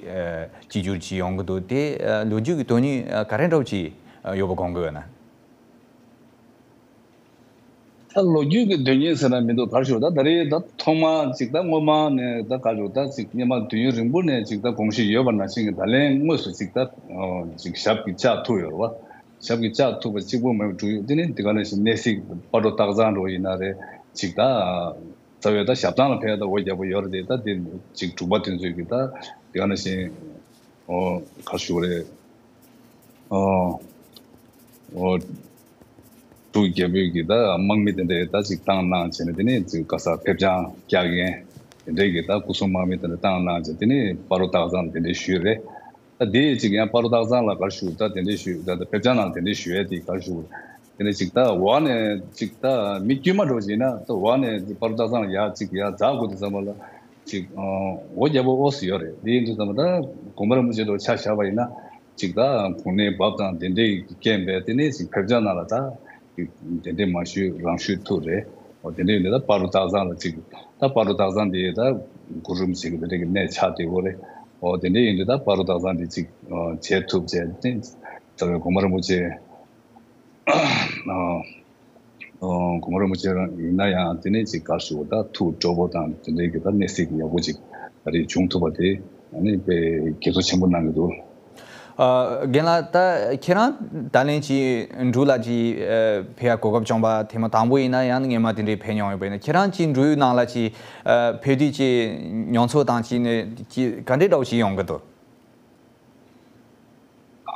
ཅིག་འགྱུར་ཅིག་ཡོང་གི་འདུག་དེ་ལོ་རྒྱུས་ཀྱི་དོན་སྙིང་ག་རེ་འདྲ་བོ་ཅིག་ཡོད་པ་དགོངས་ཀྱི་ཡོད་ན། ད་ལོ་རྒྱུས་ཀྱི་དོན་སྙིང་ཟེར་ན་མི་འདུག་ག་རེ་ཞུ་ད་ད་རེས་ད་ཐོག་མ་ཅིག་ད་སྔོན་མ་ནས་ད་ག་རེ་ཞུ་ད་ཅིག་སྔོན་མ་དུས་ཡུན་རིང་པོ་ནས་ཅིག་ད་གོམས་གཤིས་ཡོད་པ་ནང་བཞིན་གྱི་ད་ལན་དངོས་སུ་ཅིག་ད་ཅིག་ཞབས་ཀྱིས་བཅགས་ཐུབ་ཡོད་རེད་བ། ཞབས་ཀྱིས་བཅགས་ཐུབ་པ་གཅིག་པུ་མེད་པ་འབྲུག་ཡུལ་དེ་ནི་འདི་ག་ནང་བཞིན་གནས་གཟིགས་སྤ་རོ་སྟག་ཚང་འགྲོ་ཡིན་ན་རེད། ཅིག་ད་རྩ་བའི་ད་ཞབས་ཐང་ལ་ཕེབས་ད་འོ་རྒྱལ་པོ་ཡོད་རེད་དེ་ད་དེ་ཅིག་འབྲུག་པ་དེ་ཚོས་ཀྱི་ད་འདི་ག་ནང་བཞིན་ཨོ་ག་རེ་ཞུ་རེད། ཨོ་ཨོ་འབྲུག་རྒྱལ་པོས་ཀྱི་ད་དམག་མི་དེ་འདྲས་ད་ཅིག་བཏང་གནང་བྱས་ནས་དེ་ནས་ཅིག་ག་ས་ཕེབས་རྐྱང་རྒྱག་མཁན་དེ་འདྲས་ཀྱི་ད་སྐུ་སྲུང་དམག་མི་དེ་འདྲས་བཏང་གནང་བྱས་དེ་ནས་སྤ་རོ་སྟག་ཚང་ལ་དེ་འདྲས་ཞུས་རེད། ད་དེ་ཅིག་ཡང་སྤ་རོ་སྟག་ཚང་ལ་ག་རེ་ཞུ་ད་དེ་འདྲས་ཞུས་ད་ད་ཕེབས་རྐྱང་ནང་དེ་འདྲས་ཞུ་ཡས་དེ་ག་རེ་ཞུ་དེ་ནས་ཅིག་ད་འོག་ནས་ཅིག་ད་མི་དཀྱུས་མ་འགྲོ་ཅིག་ཡིན་ན་ད་འོག་ནས་སྤ་རོ་སྟག་ཚང་ལ་ཡར་ཅིག་ཡར་འཛེག་དགོས་དུས་ཙམ་པ་ལ་ཅིག་འོ་རྒྱལ་པོ་ཨོ་སི་ཡོད་རེད། དེ་ཡིན་དུས་ཙམ་པ་ད་གོང་མ་རིན་པོ་ཆེ་དང་ཆ་བཞག་པ་ཡིན་ན། ཅིག་ད་གུང་ནས་བབས་དང་དེ་འདྲའི་རྐྱེན་པས་དེ་ནས་ཅིག་ཕེབས་རྐྱང་ནང་ལ་ད་ཅིག་དེ་འདྲའི་མ་ཞུས་རང་ཞུས་ཐུག་རེད། འོ་དེ་འདྲའི་ཡོད་ནས་ད་སྤ་རོ་སྟག་ཚང་ལ་ཅིག་ད་སྤ་རོ་སྟག་ཚང་དེ་ད་གུ་རུ་རིན་པོ་ཆེ་གི་དེ་འདྲའི་གི་གནས་ཆགས་བསྡད་ཡོད་རེད། འོ་དེ་འདྲའི་ཡིན་དུས་ད་སྤ་རོ་སྟག་ཚང་དེ་ཅིག་བྱེད་ཐུབ་བྱས་ཏེ་རྩ་བའི་གོང་མ་རིན་པོ་ཆེ། ཨོ། གོང་མ་རིན་པོ་ཆེ་རང་ཡིན་ན་ཡང་དེ་ནས་ཅིག་ག་རེ་ཞུ་ད་ཐུགས་སྤྲོ་པོ་དང་དེ་འདྲའི་གི་ད་གནས་གཟིགས་ཡག་པོ་ཅིག་ད་རེས་བྱུང་ཐུབ་པ་དེ་ཨ་ནི་དཔེ་དགྱེས་གཙོ་ཆེན་པོ་གནང་གི་འདུག་ཨ། རྒན་ལགས་ད་ཁྱེད་རང་ད་ལན་ཅིག་འབྲུག་ལ་ཅིག་ཨ་ཕེབས་ཡ་གོ་སྐབས་བྱུང་པ་ཐེངས་མ་དང་པོ་ཡིན་ན་ཡང་སྔོན་མ་དེ་འདྲའི་ཕེབས་མྱོང་ཡོད་པ་ཡིན་ན་ཁྱེད་རང་ཅིག་འབྲུག་ཡུལ་ནང་ལ་ཅིག་ཨ་ཕེབས་དུས་ཅིག་མྱོང་ཚོར་དང་ཅིག་ནས་ཅིག་ག་འདྲའི་འདྲ་བོ་ཞིག་ཡོང་གི་འདུག་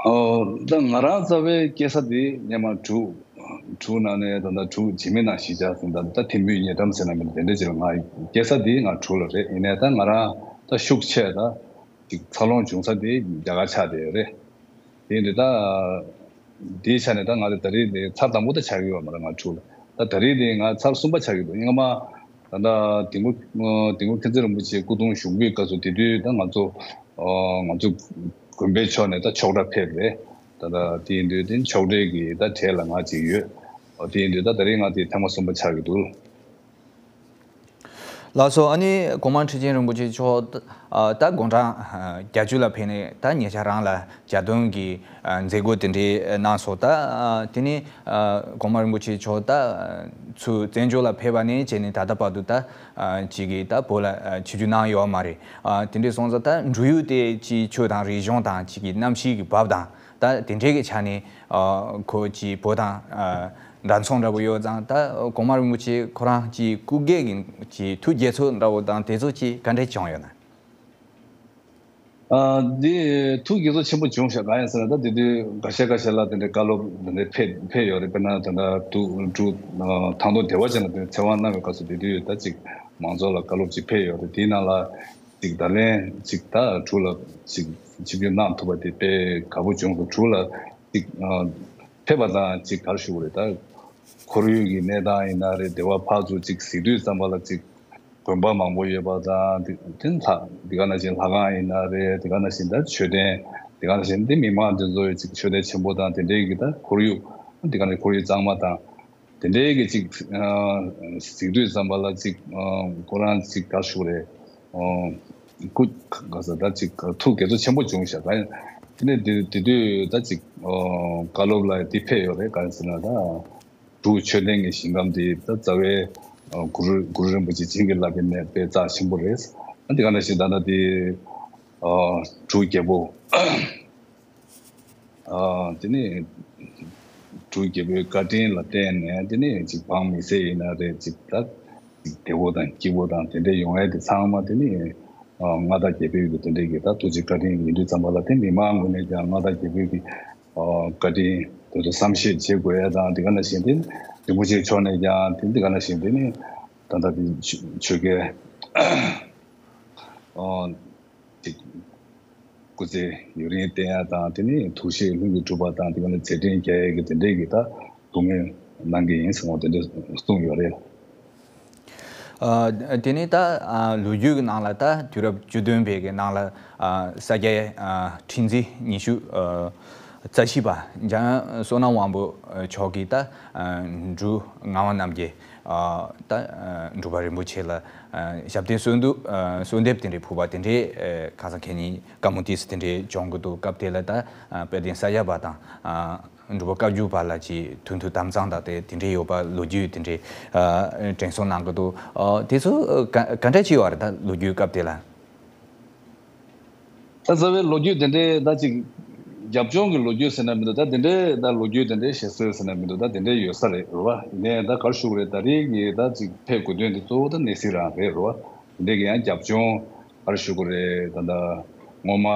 ཨོ། ད་ང་རང་རྩ་བའི་སྐྱེས་ས་དེ་སྔོན་མ་འབྲུག་འབྲུག་ནང་ནས་ད་ལྟ་འབྲུག་འཇིགས་མེད་ནང་གཞིས་ཆགས་ཟིན་ད་ད་ཐིམ་ཕུག་ཉེ་འགྲམ་ཟེར་ན་མིན་དེ་འདྲ་ཅིག་ལ་ང་སྐྱེས་ས་དེ་ང་འབྲུག་ལ་རེད། ཡིན་ནའི་ད་ང་རང་ད་ཤུགས་ཆེ་ད་ཅིག་འཚར་ལོངས་བྱུང་ས་དེ་རྒྱ་གར་ཆགས་བསྡད་ཡོད་རེད། དེ་འདི་ད་དེའི་ཆ་ནས་ད་ང་དེ་ད་རེས་དེ་ཚར་དང་པོ་ད་ཆགས་ཀྱི་ཡོད་མ་རེད་ང་འབྲུག་ལ། ད་ད་རེས་དེ་ང་ཚར་གསུམ་པ་ཆགས་ཀྱི་འདུག་སྔོན་མ་ད་ལྟ་དིལ་མགོ་དིལ་མགོ་མཁྱེན་བརྩེ་རིན་པོ་ཆེ་སྐུ་གདུང་བཞུགས་པའི་སྐབས་སུ་དེ་དུས་ད་ང་ཚོ་ཨོ། ང་ཚོ་དགོན་པའི་ཕྱོགས་ནས་ད་ཆོག་གྲྭ་ཕེབས་རེད། ད་ད་དེ་ཡིན་དུས་དེ་ཆོག་གྲྭའི་གི་ད་གྲས་ལ་ང་ཅིག་ཡོད། ཨོ་དེ་ཡིན་དུས་ད་ད་རེས་ང་དེ་ཐེངས་མ་གསུམ་པ་ཆགས་ཀྱི་འདུག་ལགས་སོ། ཨ་ནི་གོང་མ་ཁྲི་ཆེན་རིན་པོ་ཆེ་མཆོག་ད་དགུང་གྲངས་བརྒྱད་ཅུ་ལ་ཕེབས་ནས་ད་ཉེ་ཆར་རང་ལ་གྱ་སྟོན་གྱི་མཛད་སྒོ་དེ་འདྲའི་གནང་སོང་། ད་དེ་ནས་གོང་མ་རིན་པོ་ཆེ་མཆོག་ད་ཚུར་བཙན་བྱོལ་ལ་ཕེབས་པ་ནས་བྱས་ནས་ད་ལྟ་བར་དུ་ད་ཅིག་གིས་ད་བོད་ལ་ཆིབས་བསྒྱུར་གནང་ཡོད་མ་རེད། དེ་འདྲའི་སོང་ཙང་ད་འབྲུག་ཡུལ་དེ་ཅིག་ཆོས་དང་རིག་གཞུང་དང་ཅིག་གི་གནམ་གཤིས་ཀྱི་བབ་དང་ད་དེ་འདྲའི་གི་ཆ་ནས་ཁོ་ཅིག་བོད་དང་འདྲ་མཚུངས་འདྲ་པོ་ཡོད་ཙང་ད་གོང་མ་རིན་པོ་ཆེ་ཁོ་རང་ཅིག་སྐུ་སྒེར་གྱི་ཅིག་ཐུགས་དགྱེས་ཚོར་འདྲ་པོ་དང་དེ་ཚོ་ཅིག་ག་འདྲས་བྱུང་ཡོད་ན། ཨ། འདི་ཐུགས་དགྱེས་ཚོར་ཆེན་པོ་བྱུང་ཤག་གང་ཡིན་ཟེར་ན་ད་དེ་དུས་འགའ་ཤས་འགའ་ཤས་ལ་དེ་འདྲའི་བཀའ་སློབ་དེ་འདྲའི་ཕེབས་ཕེབས་ཡོད་རེད། དཔེར་ན་ད་ལྟ་འབྲུག་འབྲུག་ཐང་སྟོང་བདེ་བ་ཅན་ལ་དེ་ཚེ་དབང་གནང་བའི་སྐབས་སུ་དེ་དུས་ད་ཅིག་མང་ཚོགས་ལ་བཀའ་སློབ་ཅིག་ཕེབས་ཡོད་རེད། དེའི་ནང་ལ་ཅིག་ད་ལན་ཅིག་ད་འབྲུག་ལ་ཅིག་ཆིབས་བསྒྱུར་གནང་ཐུབ་པ་དེ་དཔེ་དགའ་པོ་བྱུང་སོང་། འབྲུག་ལ་ཅིག་ཕེབས་པ་དང་ཅིག་ག་རེ་ཞུ་དགོས་རེད། ད་ཁོར་ཡུག་གི་གནས་སྟངས་ཡིན་ན་རེད། སྡེ་བ་ཕར་ཚུར་ཅིག་གཟིགས་དུས་ཙམ་པ་ལ་ཅིག་དགོན་པ་མང་པོ་ཡོད་པ་དང་དེ་དེ་ལྷ་དེ་ག་ནང་བཞིན་ལྷ་ཁང་ཡིན་ན་རེད། དེ་ག་ནང་བཞིན་ད་མཆོད་རྟེན་དེ་ག་ནང་བཞིན་དེ་མི་མང་དེ་ཚོ་ཡི་ཅིག་མཆོད་རྟེན་ཆེན་པོ་དང་དེ་འདྲའི་གི་ད་ཁོར་ཡུག་དེ་ག་ནང་ཁོར་ཡུག་གཙང་མ་དང་དེ་འདྲའི་གི་ཅིག་གཟིགས་དུས་ཙམ་པ་ལ་ཅིག་ཁོ་རང་ཅིག་ག་ཞུ་རེད། སྐུ་ག་ས་ད་ཅིག་ཐུགས་དགྱེས་ཚོར་ཆེན་པོ་བྱུང་ཤག་དེ་ནས་དེ་དེ་དུས་ད་ཅིག་བཀའ་སློབ་ལ་དེ་ཕེབས་ཡོད་རེད། ག་རེ་ཟེར་ན་ད། འབྲུག་མཆོད་རྟེན་གྱི་ཞིང་ཁམས་དེ་ད་རྩ་བའི་ཨ་གུ་རུ་གུ་རུ་རིན་པོ་ཆེ་བྱིན་གྱིས་བརླབས་པའི་གནས་དཔེ་རྩ་ཆེན་པོ་རེད། ཨ་དེ་ག་ནང་བཞིན་ད་ལྟ་དེ་ཨ་འབྲུག་རྒྱལ་པོ་ཨ་དེ་ནས་འབྲུག་རྒྱལ་པོའི་བཀའ་དྲིན་ལ་བརྟེན་ནས་དེ་ནས་ཅིག་འབངས་མི་སེར་ཡིན་ན་རེད། ཅིག་ད་ཅིག་བདེ་པོ་དང་སྐྱིད་པོ་དང་དེ་འདྲའི་ཡོང་ཡ་དེ་ཚང་མ་དེ་ནས་ཨ་མངའ་བདག་རྒྱལ་པོའི་གི་དེ་འདྲའི་གི་ད་ཐུགས་རྗེ་བཀའ་དྲིན་ཡིན་དུས་ཙམ་པ་ལ་དེ་མི་མང་ངོས་ནས་ཀྱང་མངའ་བདག་རྒྱལ་པོའི་གི་ཨ་བཀའ་དྲིན་དེ་ཚོ་བསམ་ཤེས་བྱེད་དགོས་ཡ་དང་དེ་ག་ནང་བཞིན་དེ་རིན་པོ་ཆེ་མཆོག་ནས་ཀྱང་དེ་འདི་ག་ནང་བཞིན་དེ་ནི་ད་ལྟ་དེ་ཆོས་ཆོས་རྒྱལ་ཨ་དེ་སྐུ་ཚེ་ཡུན་རིང་བརྟན་ཡ་དང་དེ་ནི་ཐུགས་བཞེད་ལྷུན་གྱིས་གྲུབ་པ་དང་དེ་ག་ནི་མཛད་འཕྲིན་རྒྱས་ཡ་གི་དེ་འདྲའི་གི་ད་ཐུགས་སྨོན་གནང་གི་ཡིན་ཟེར་བ་དེ་འདྲ་གསུངས་ཡོད་རེད། ཨ། དེ་ནས་ད་ཨ་ལོ་རྒྱུས་ཀྱི་ནང་ལ་ད་དུས་རབས་བཅུ་བདུན་པའི་གི་ནང་ལ་ཨ་ས་སྐྱའི་ཨ་ཁྲི་འཛིན་ཉི་ཤུ་ཨ་རྩ་བཞི་པ་འཇམ་དབྱངས་བསོད་ནམས་དབང་པོ་མཆོག་གིས་ད་ཨ་འབྲུག་ངག་དབང་རྣམ་རྒྱལ་ཨ་ད་ཨ་འབྲུག་པ་རིན་པོ་ཆེ་ལ་ཨ་ཞབས་བརྟན་གསོལ་འདེབས་ཨ་གསོལ་འདེབས་དེ་འདྲའི་ཕུལ་བ་དེ་འདྲའི་ཨ་ཁ་སང་ཁེ་ཉིན་བཀའ་མོལ་ཏོག་ཙམ་དེ་འདྲའི་བྱུང་གི་འདུག་སྐབས་དེ་ལ་ད་ཨ་དཔལ་ལྡན་ས་སྐྱ་པ་དང་ཨ་འབྲུག་པ་བཀའ་བརྒྱུད་པ་ལ་ཅིག་མཐུན་མཐུན་དམ་གཙང་དང་དེ་དེ་འདྲའི་ཡོད་པ་ལོ་རྒྱུས་དེ་འདྲའི་ཨ་དྲན་གསོ་གནང་གི་འདུག་ཨ་དེ་ཚོ་ག་ག་འདྲ་ཅིག་ཡོད་རེད། ད་ལོ་རྒྱུས་སྐབས་དེ་ལ། ད་རྩ་བའི་ལོ་རྒྱུས་དེ་འདྲའི་ད་ཅིག་རྒྱབ་ལྗོངས་ཀྱི་ལོ་རྒྱུས་ཟེར་ན་མི་འདུག་ད་དེ་འདྲའི་ད་ལོ་རྒྱུས་དེ་འདྲའི་བཤད་སྲོལ་ཟེར་ན་མི་འདུག་ད་དེ་འདྲའི་ཡོད་ས་རེད་རེད་བ། ཡིན་ནའི་ད་ག་རེ་ཞུ་དགོས་རེད། ད་རེས་ཀྱི་ད་ཅིག་ཕེབས་དགོས་དོན་དེ་གཙོ་བོ་ད་གནས་གཟིགས་རང་རེད་རེད་བ། དེ་འདྲའི་གི་ཡང་རྒྱབ་ལྗོངས་ག་རེ་ཞུ་དགོས་རེད། ད་ད་སྔོན་མ་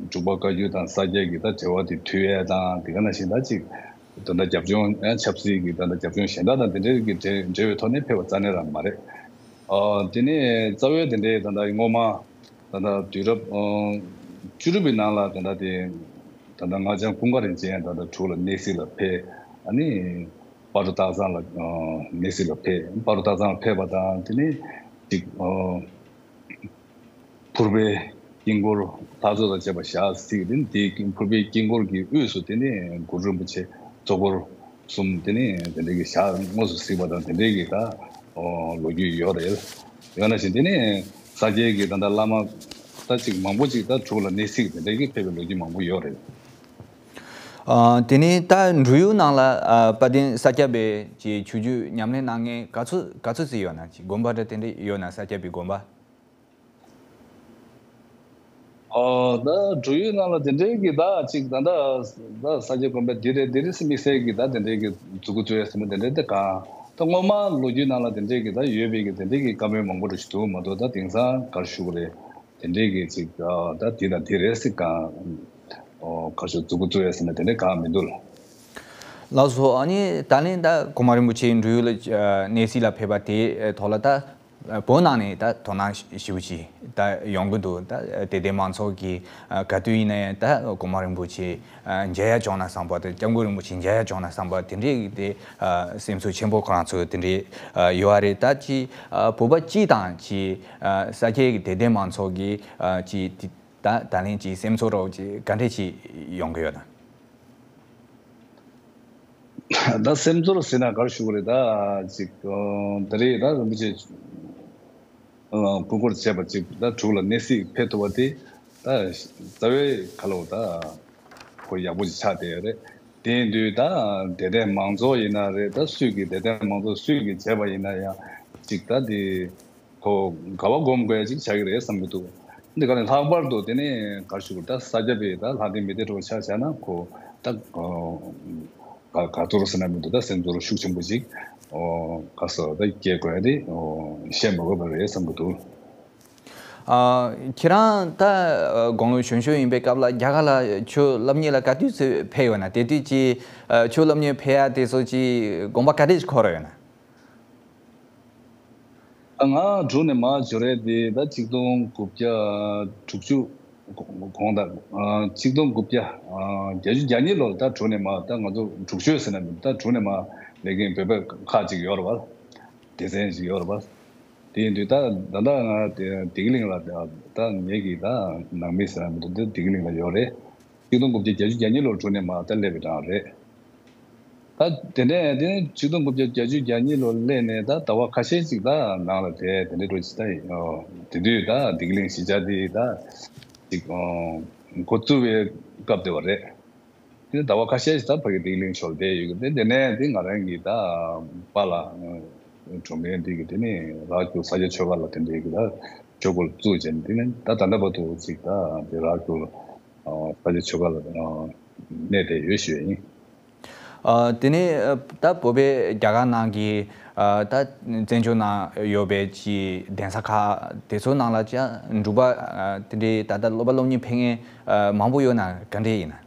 འབྲུག་པ་བཀའ་བརྒྱུད་དང་ས་སྐྱ་གི་ད་འབྲེལ་བ་དེ་མཐུད་ཡས་དང་དེ་ག་ནང་བཞིན་ད་ཅིག་ད་ད་རྒྱབ་ལྗོངས་ཡང་ཆབ་སྲིད་ཀྱི་ད་ད་རྒྱབ་ལྗོངས་གཞན་དག་དང་དེ་འདྲའི་གི་འབྲེལ་འབྲེལ་བའི་ཐོག་ནས་ཕེབས་པ་རྩ་ནས་རང་མ་རེད། ཨ་དེ་ནས་རྩ་བའི་དེ་འདྲའི་ད་ད་སྔོན་མ་ད་ད་དུས་རབས་ཨ་བཅུ་དྲུག་པའི་ནང་ལ་ད་ད་དེ་ད་ད་སྔགས་འཆང་ཀུན་དགའ་རིན་ཆེན་ད་ད་འབྲུག་ལ་གནས་གཟིགས་ལ་ཕེབས། ཨ་ནི་སྤ་རོ་སྟག་ཚང་ལ་ཨ་གནས་གཟིགས་ལ་ཕེབས། སྤ་རོ་སྟག་ཚང་ལ་ཕེབས་པ་དང་དེ་ནས་ཅིག་ཨ་ཕུར་པའི་དཀྱིལ་འཁོར་ལྷ་ཚོགས་དང་བཅས་པ་བཞག་གཟིགས། དེ་ནས་དེའི་ཕུར་པའི་དཀྱིལ་འཁོར་གྱི་དབུས་སུ་དེ་ནས་གུ་རུ་རིན་པོ་ཆེ་གཙོ་འཁོར་གསུམ་དེ་ནས་དེ་འདྲའི་གི་ཞག་དངོས་སུ་གཟིགས་པ་དང་དེ་འདྲའི་གི་ད་ཨོ་ལོ་རྒྱུས་ཡོད་རེད། ཡང་ན་བཞིན་དེ་ནས་ས་སྐྱའི་གི་ད་ལྟ་བླ་མ་ད་ཅིག་མང་པོ་ཅིག་ད་འབྲུག་ལ་གནས་གཟིགས་དེ་འདྲའི་གི་ཕེབས་པའི་ལོ་རྒྱུས་མང་པོ་ཡོད་རེད། ཨ་དེ་ནས་ད་འབྲུག་ཡུལ་ནང་ལ་ཨ་དཔལ་ལྡན་ས་སྐྱ་པའི་ཅིག་ཆོས་བརྒྱུད་ཉམས་ལེན་གནང་མཁན་ག་ཚོད་ག་ཚོད་ཙམ་ཡོད་ན། ཅིག་དགོན་པ་འདྲ་དེ་འདྲ་ཡོད་ན། ས་སྐྱ་པའི་དགོན་པ། ཨོ་ད་འབྲུག་ཡུལ་ནང་ལ་དེ་འདྲའི་གི་ད་ཅིག་ད་ད་ད་ས་སྐྱ་དགོན་པ་འདི་རེད་འདི་རེད་ཟེར་དམིགས་བསལ་གི་ད་དེ་འདྲའི་གི་འཛུགས་སྐྲུན་བྱས་ཟེར་ན་དེ་འདྲའི་ད་གང་ད་སྔོན་མ་ལོ་རྒྱུས་ནང་ལ་དེ་འདྲའི་གི་ད་ཡོད་པའི་གི་དེ་འདྲའི་གི་བཀའ་མོལ་མང་པོ་རེ་ཞིག་འདུག་མ་གཏོགས། ད་དེང་སང་ག་རེ་ཞུ་དགོས་རེད། དེ་འདྲའི་གི་ཅིག་ད་འདི་དང་འདི་རེད་ཟེར་གང་ཨོ་ག་རེ་ཞུ་འཛུགས་སྐྲུན་བྱས་ཟེར་ན་དེ་འདྲའི་གང་མི་འདུག་ལ། ལགས་སོ། ཨ་ནི་ད་ལན་ད་གོང་མ་རིན་པོ་ཆེ་འབྲུག་ཡུལ་ལ་གནས་གཟིགས་ལ་ཕེབས་པ་དེའི་ཐོག་ལ་ད། བོད་ནང་ནས་ད་དོ་སྣང་ཞེ་པོ་ཅིག་ད་ཡོང་གི་འདུག་ད་དད་ལྡན་མང་ཚོགས་ཀྱིས་ག་དུས་ཡིན་ན་ཡང་ད་གོང་མ་རིན་པོ་ཆེ་མཇལ་ཡ་བྱུང་ན་བསམ་པ་དང་། སྐྱབས་མགོན་རིན་པོ་ཆེ་མཇལ་ཡ་བྱུང་ན་བསམ་པ་དེ་འདྲའི་དེ་སེམས་ཚོར་ཆེན་པོ་ཁོ་རང་ཚོ་དེ་འདྲའི་ཡོད་རེད། ད་ཅི་བོད་པ་སྤྱི་དང་ཅི་ས་སྐྱའི་དད་ལྡན་མང་ཚོགས་ཀྱིས་ཅི་ད་ད་ལན་ཅི་སེམས་ཚོར་རོགས་ཅི་ག་འདྲས་ཅི་ཡོང་གི་ཡོད་ན། ད་སེམས་ཚོར་ཟེར་ན་ག་རེ་ཞུ་དགོས་རེད། ད་ཅིག་ཨ་ད་རེས་ད་རིན་པོ་ཆེ་ སྐུ་འཁོར་བྱས་པ་ཅིག་ད་འབྲུག་ལ་གནས་གཟིགས་ཕེབས་ཐུབ་པ་དེ་ད་རྩ་བའི་ཁ་ལོ་ད་ཁོ་ཡག་པོ་ཅིག་ཆགས་བསྡད་ཡོད་རེད། དེ་ཡིན་དུས་ད་དད་ལྡན་མང་ཚོགས་ཡིན་ན་རེད། ད་སུས་ཀྱིས་དད་ལྡན་མང་ཚོགས་སུས་ཀྱིས་བྱས་པ་ཡིན་ན་ཡང་ཅིག་ད་དེ་ཁོ་དགའ་བ་སྒོམ་དགོས་ཅིག་བྱ་གི་རེད་བསམ་གྱི་འདུག་འདི་ག་ནས་ལྷག་པར་དུ་དེ་ནས་ག་རེ་ཞུ་དགོས། ད་ས་སྐྱ་པའི་ད་ལྷ་ལྡན་མི་སྡེ་འདྲ་བོ་ཆ་བཞག་ན་ཁོ་ད་ག་ག་ཚོར་ཟེར་ན་མི་འདུག་ད་སེམས་ཚོར་ཤུགས་ཆེན་པོ་ཅིག་ག་ས་ད་སྐྱེ་དགོས་ཡ་དེ་བཤད་མ་དགོས་པ་རེད་བསམ་གྱི་འདུག་ཨ། ཁྱེད་རང་ད་དགུང་ལོ་གཞོན་གཞོན་ཡིན་པའི་སྐབས་ལ་རྒྱ་གར་ལ་ཆོས་སློབ་གཉེར་ལ་ག་དུས་ཚོད་ཕེབས་ཡོད་ན། དེ་དུས་ཀྱི་ཨ་ཆོས་སློབ་གཉེར་ཕེབས་ཡ་དེ་ཚོ་ཀྱི་དགོངས་པ་ག་འདྲས་ཤིག་འཁོར་ཡོད་ན། ང་འབྲུག་ནས་མར་འབྱོར་ཡས་དེ་ད་ཆིག་སྟོང་དགུ་བརྒྱ་དྲུག་ཅུ་གོང་དང་། ཆིག་སྟོང་དགུ་བརྒྱ་བརྒྱད་ཅུ་གྱ་གཉིས་ལོར་ད་འབྲུག་ནས་མར། ད་ང་ཚོ་འབྲུག་ཆོས་ཟེར་ན་མི་འདུག་ད་འབྲུག་ནས་མར་སླེབས་མཁན་བོད་པ་ཁག་ཅིག་ཡོད་རེད་པ། སྡེ་ཚན་ཅིག་ཡོད་རེད་པ། དེ་ཡིན་དུས་ད་ད་ལྟ་ང་དེ་བདེ་སྐྱིད་གླིང་ལ་ད་ངེད་ཀྱི་ད་ནང་མི་ཟེར་ན་མི་འདུག་ད་བདེ་སྐྱིད་གླིང་ལ་ཡོད་རེད། ཆིག་སྟོང་དགུ་བརྒྱ་བརྒྱད་ཅུ་གྱ་གཉིས་ལོར་འབྲུག་ནས་མར་ད་སླེབས་པའི་གྲངས་རེད། ད་དེ་ནས་དེ་ནས་ཆིག་སྟོང་དགུ་བརྒྱ་བརྒྱད་ཅུ་གྱ་གཉིས་ལོར་སླེབས་ནས་ད་ཟླ་བ་ཁ་ཤས་ཅིག་ད་ནང་ལ་བསྡད། དེ་འདྲའི་འགྲོ་ཅིག་ད་ཡིན། དེ་དུས་ད་བདེ་སྐྱིད་གླིང་གཞིས་ཆགས་དེ་ད་ཅིག་འགོ་བཙུགས་པའི་སྐབས་དེ་བ་རེད། དེ་ནས་ཟླ་བ་ཁ་ཤས་ཤིག་ད་ཕ་གི་བདེ་སྐྱིད་གླིང་ཕྱོགས་ལ་བསྡད་ཡོད་གི། དེ་དེ་ནས་དེ་ང་རང་གི་ད་པཱ་ལགས་གྲོང་རྡལ་འདི་གི་དེ་ནས་རྭ་ཅོ་ས་སྐྱ་ཆོས་སྒར་ལ་དེ་འདྲའི་གི་ད་ཆོས་སྒོར་བཙུགས་བྱས་ནས། དེ་ནས་ད་ད་ལྟ་བར་དུ་ཅིག་ད་དེ་རྭ་ཅོ་ས་སྐྱ་ཆོས་སྒར་ལ་གནས་བསྡད་ཡོད་ཞུ་ཡ་ཡིན། ཨ། དེ་ནས་ཨ་ད་བོད་པའི་རྒྱ་གར་ནང་གི་ཨ་ད་བཙན་བྱོལ་ནང་ཡོད་པའི་ཅིག་གདན་ས་ཁག་དེ་ཚོ་ནང་ལ་ཅིག་འབྲུག་པ་ཨ་དེ་འདྲའི་ད་ལྟ་སློབ་པ་སློབ་གཉེར་ཕེབས་མཁན་ཨ་མང་པོ་ཡོད་ན་ག་འདྲས་ཡིན་ན།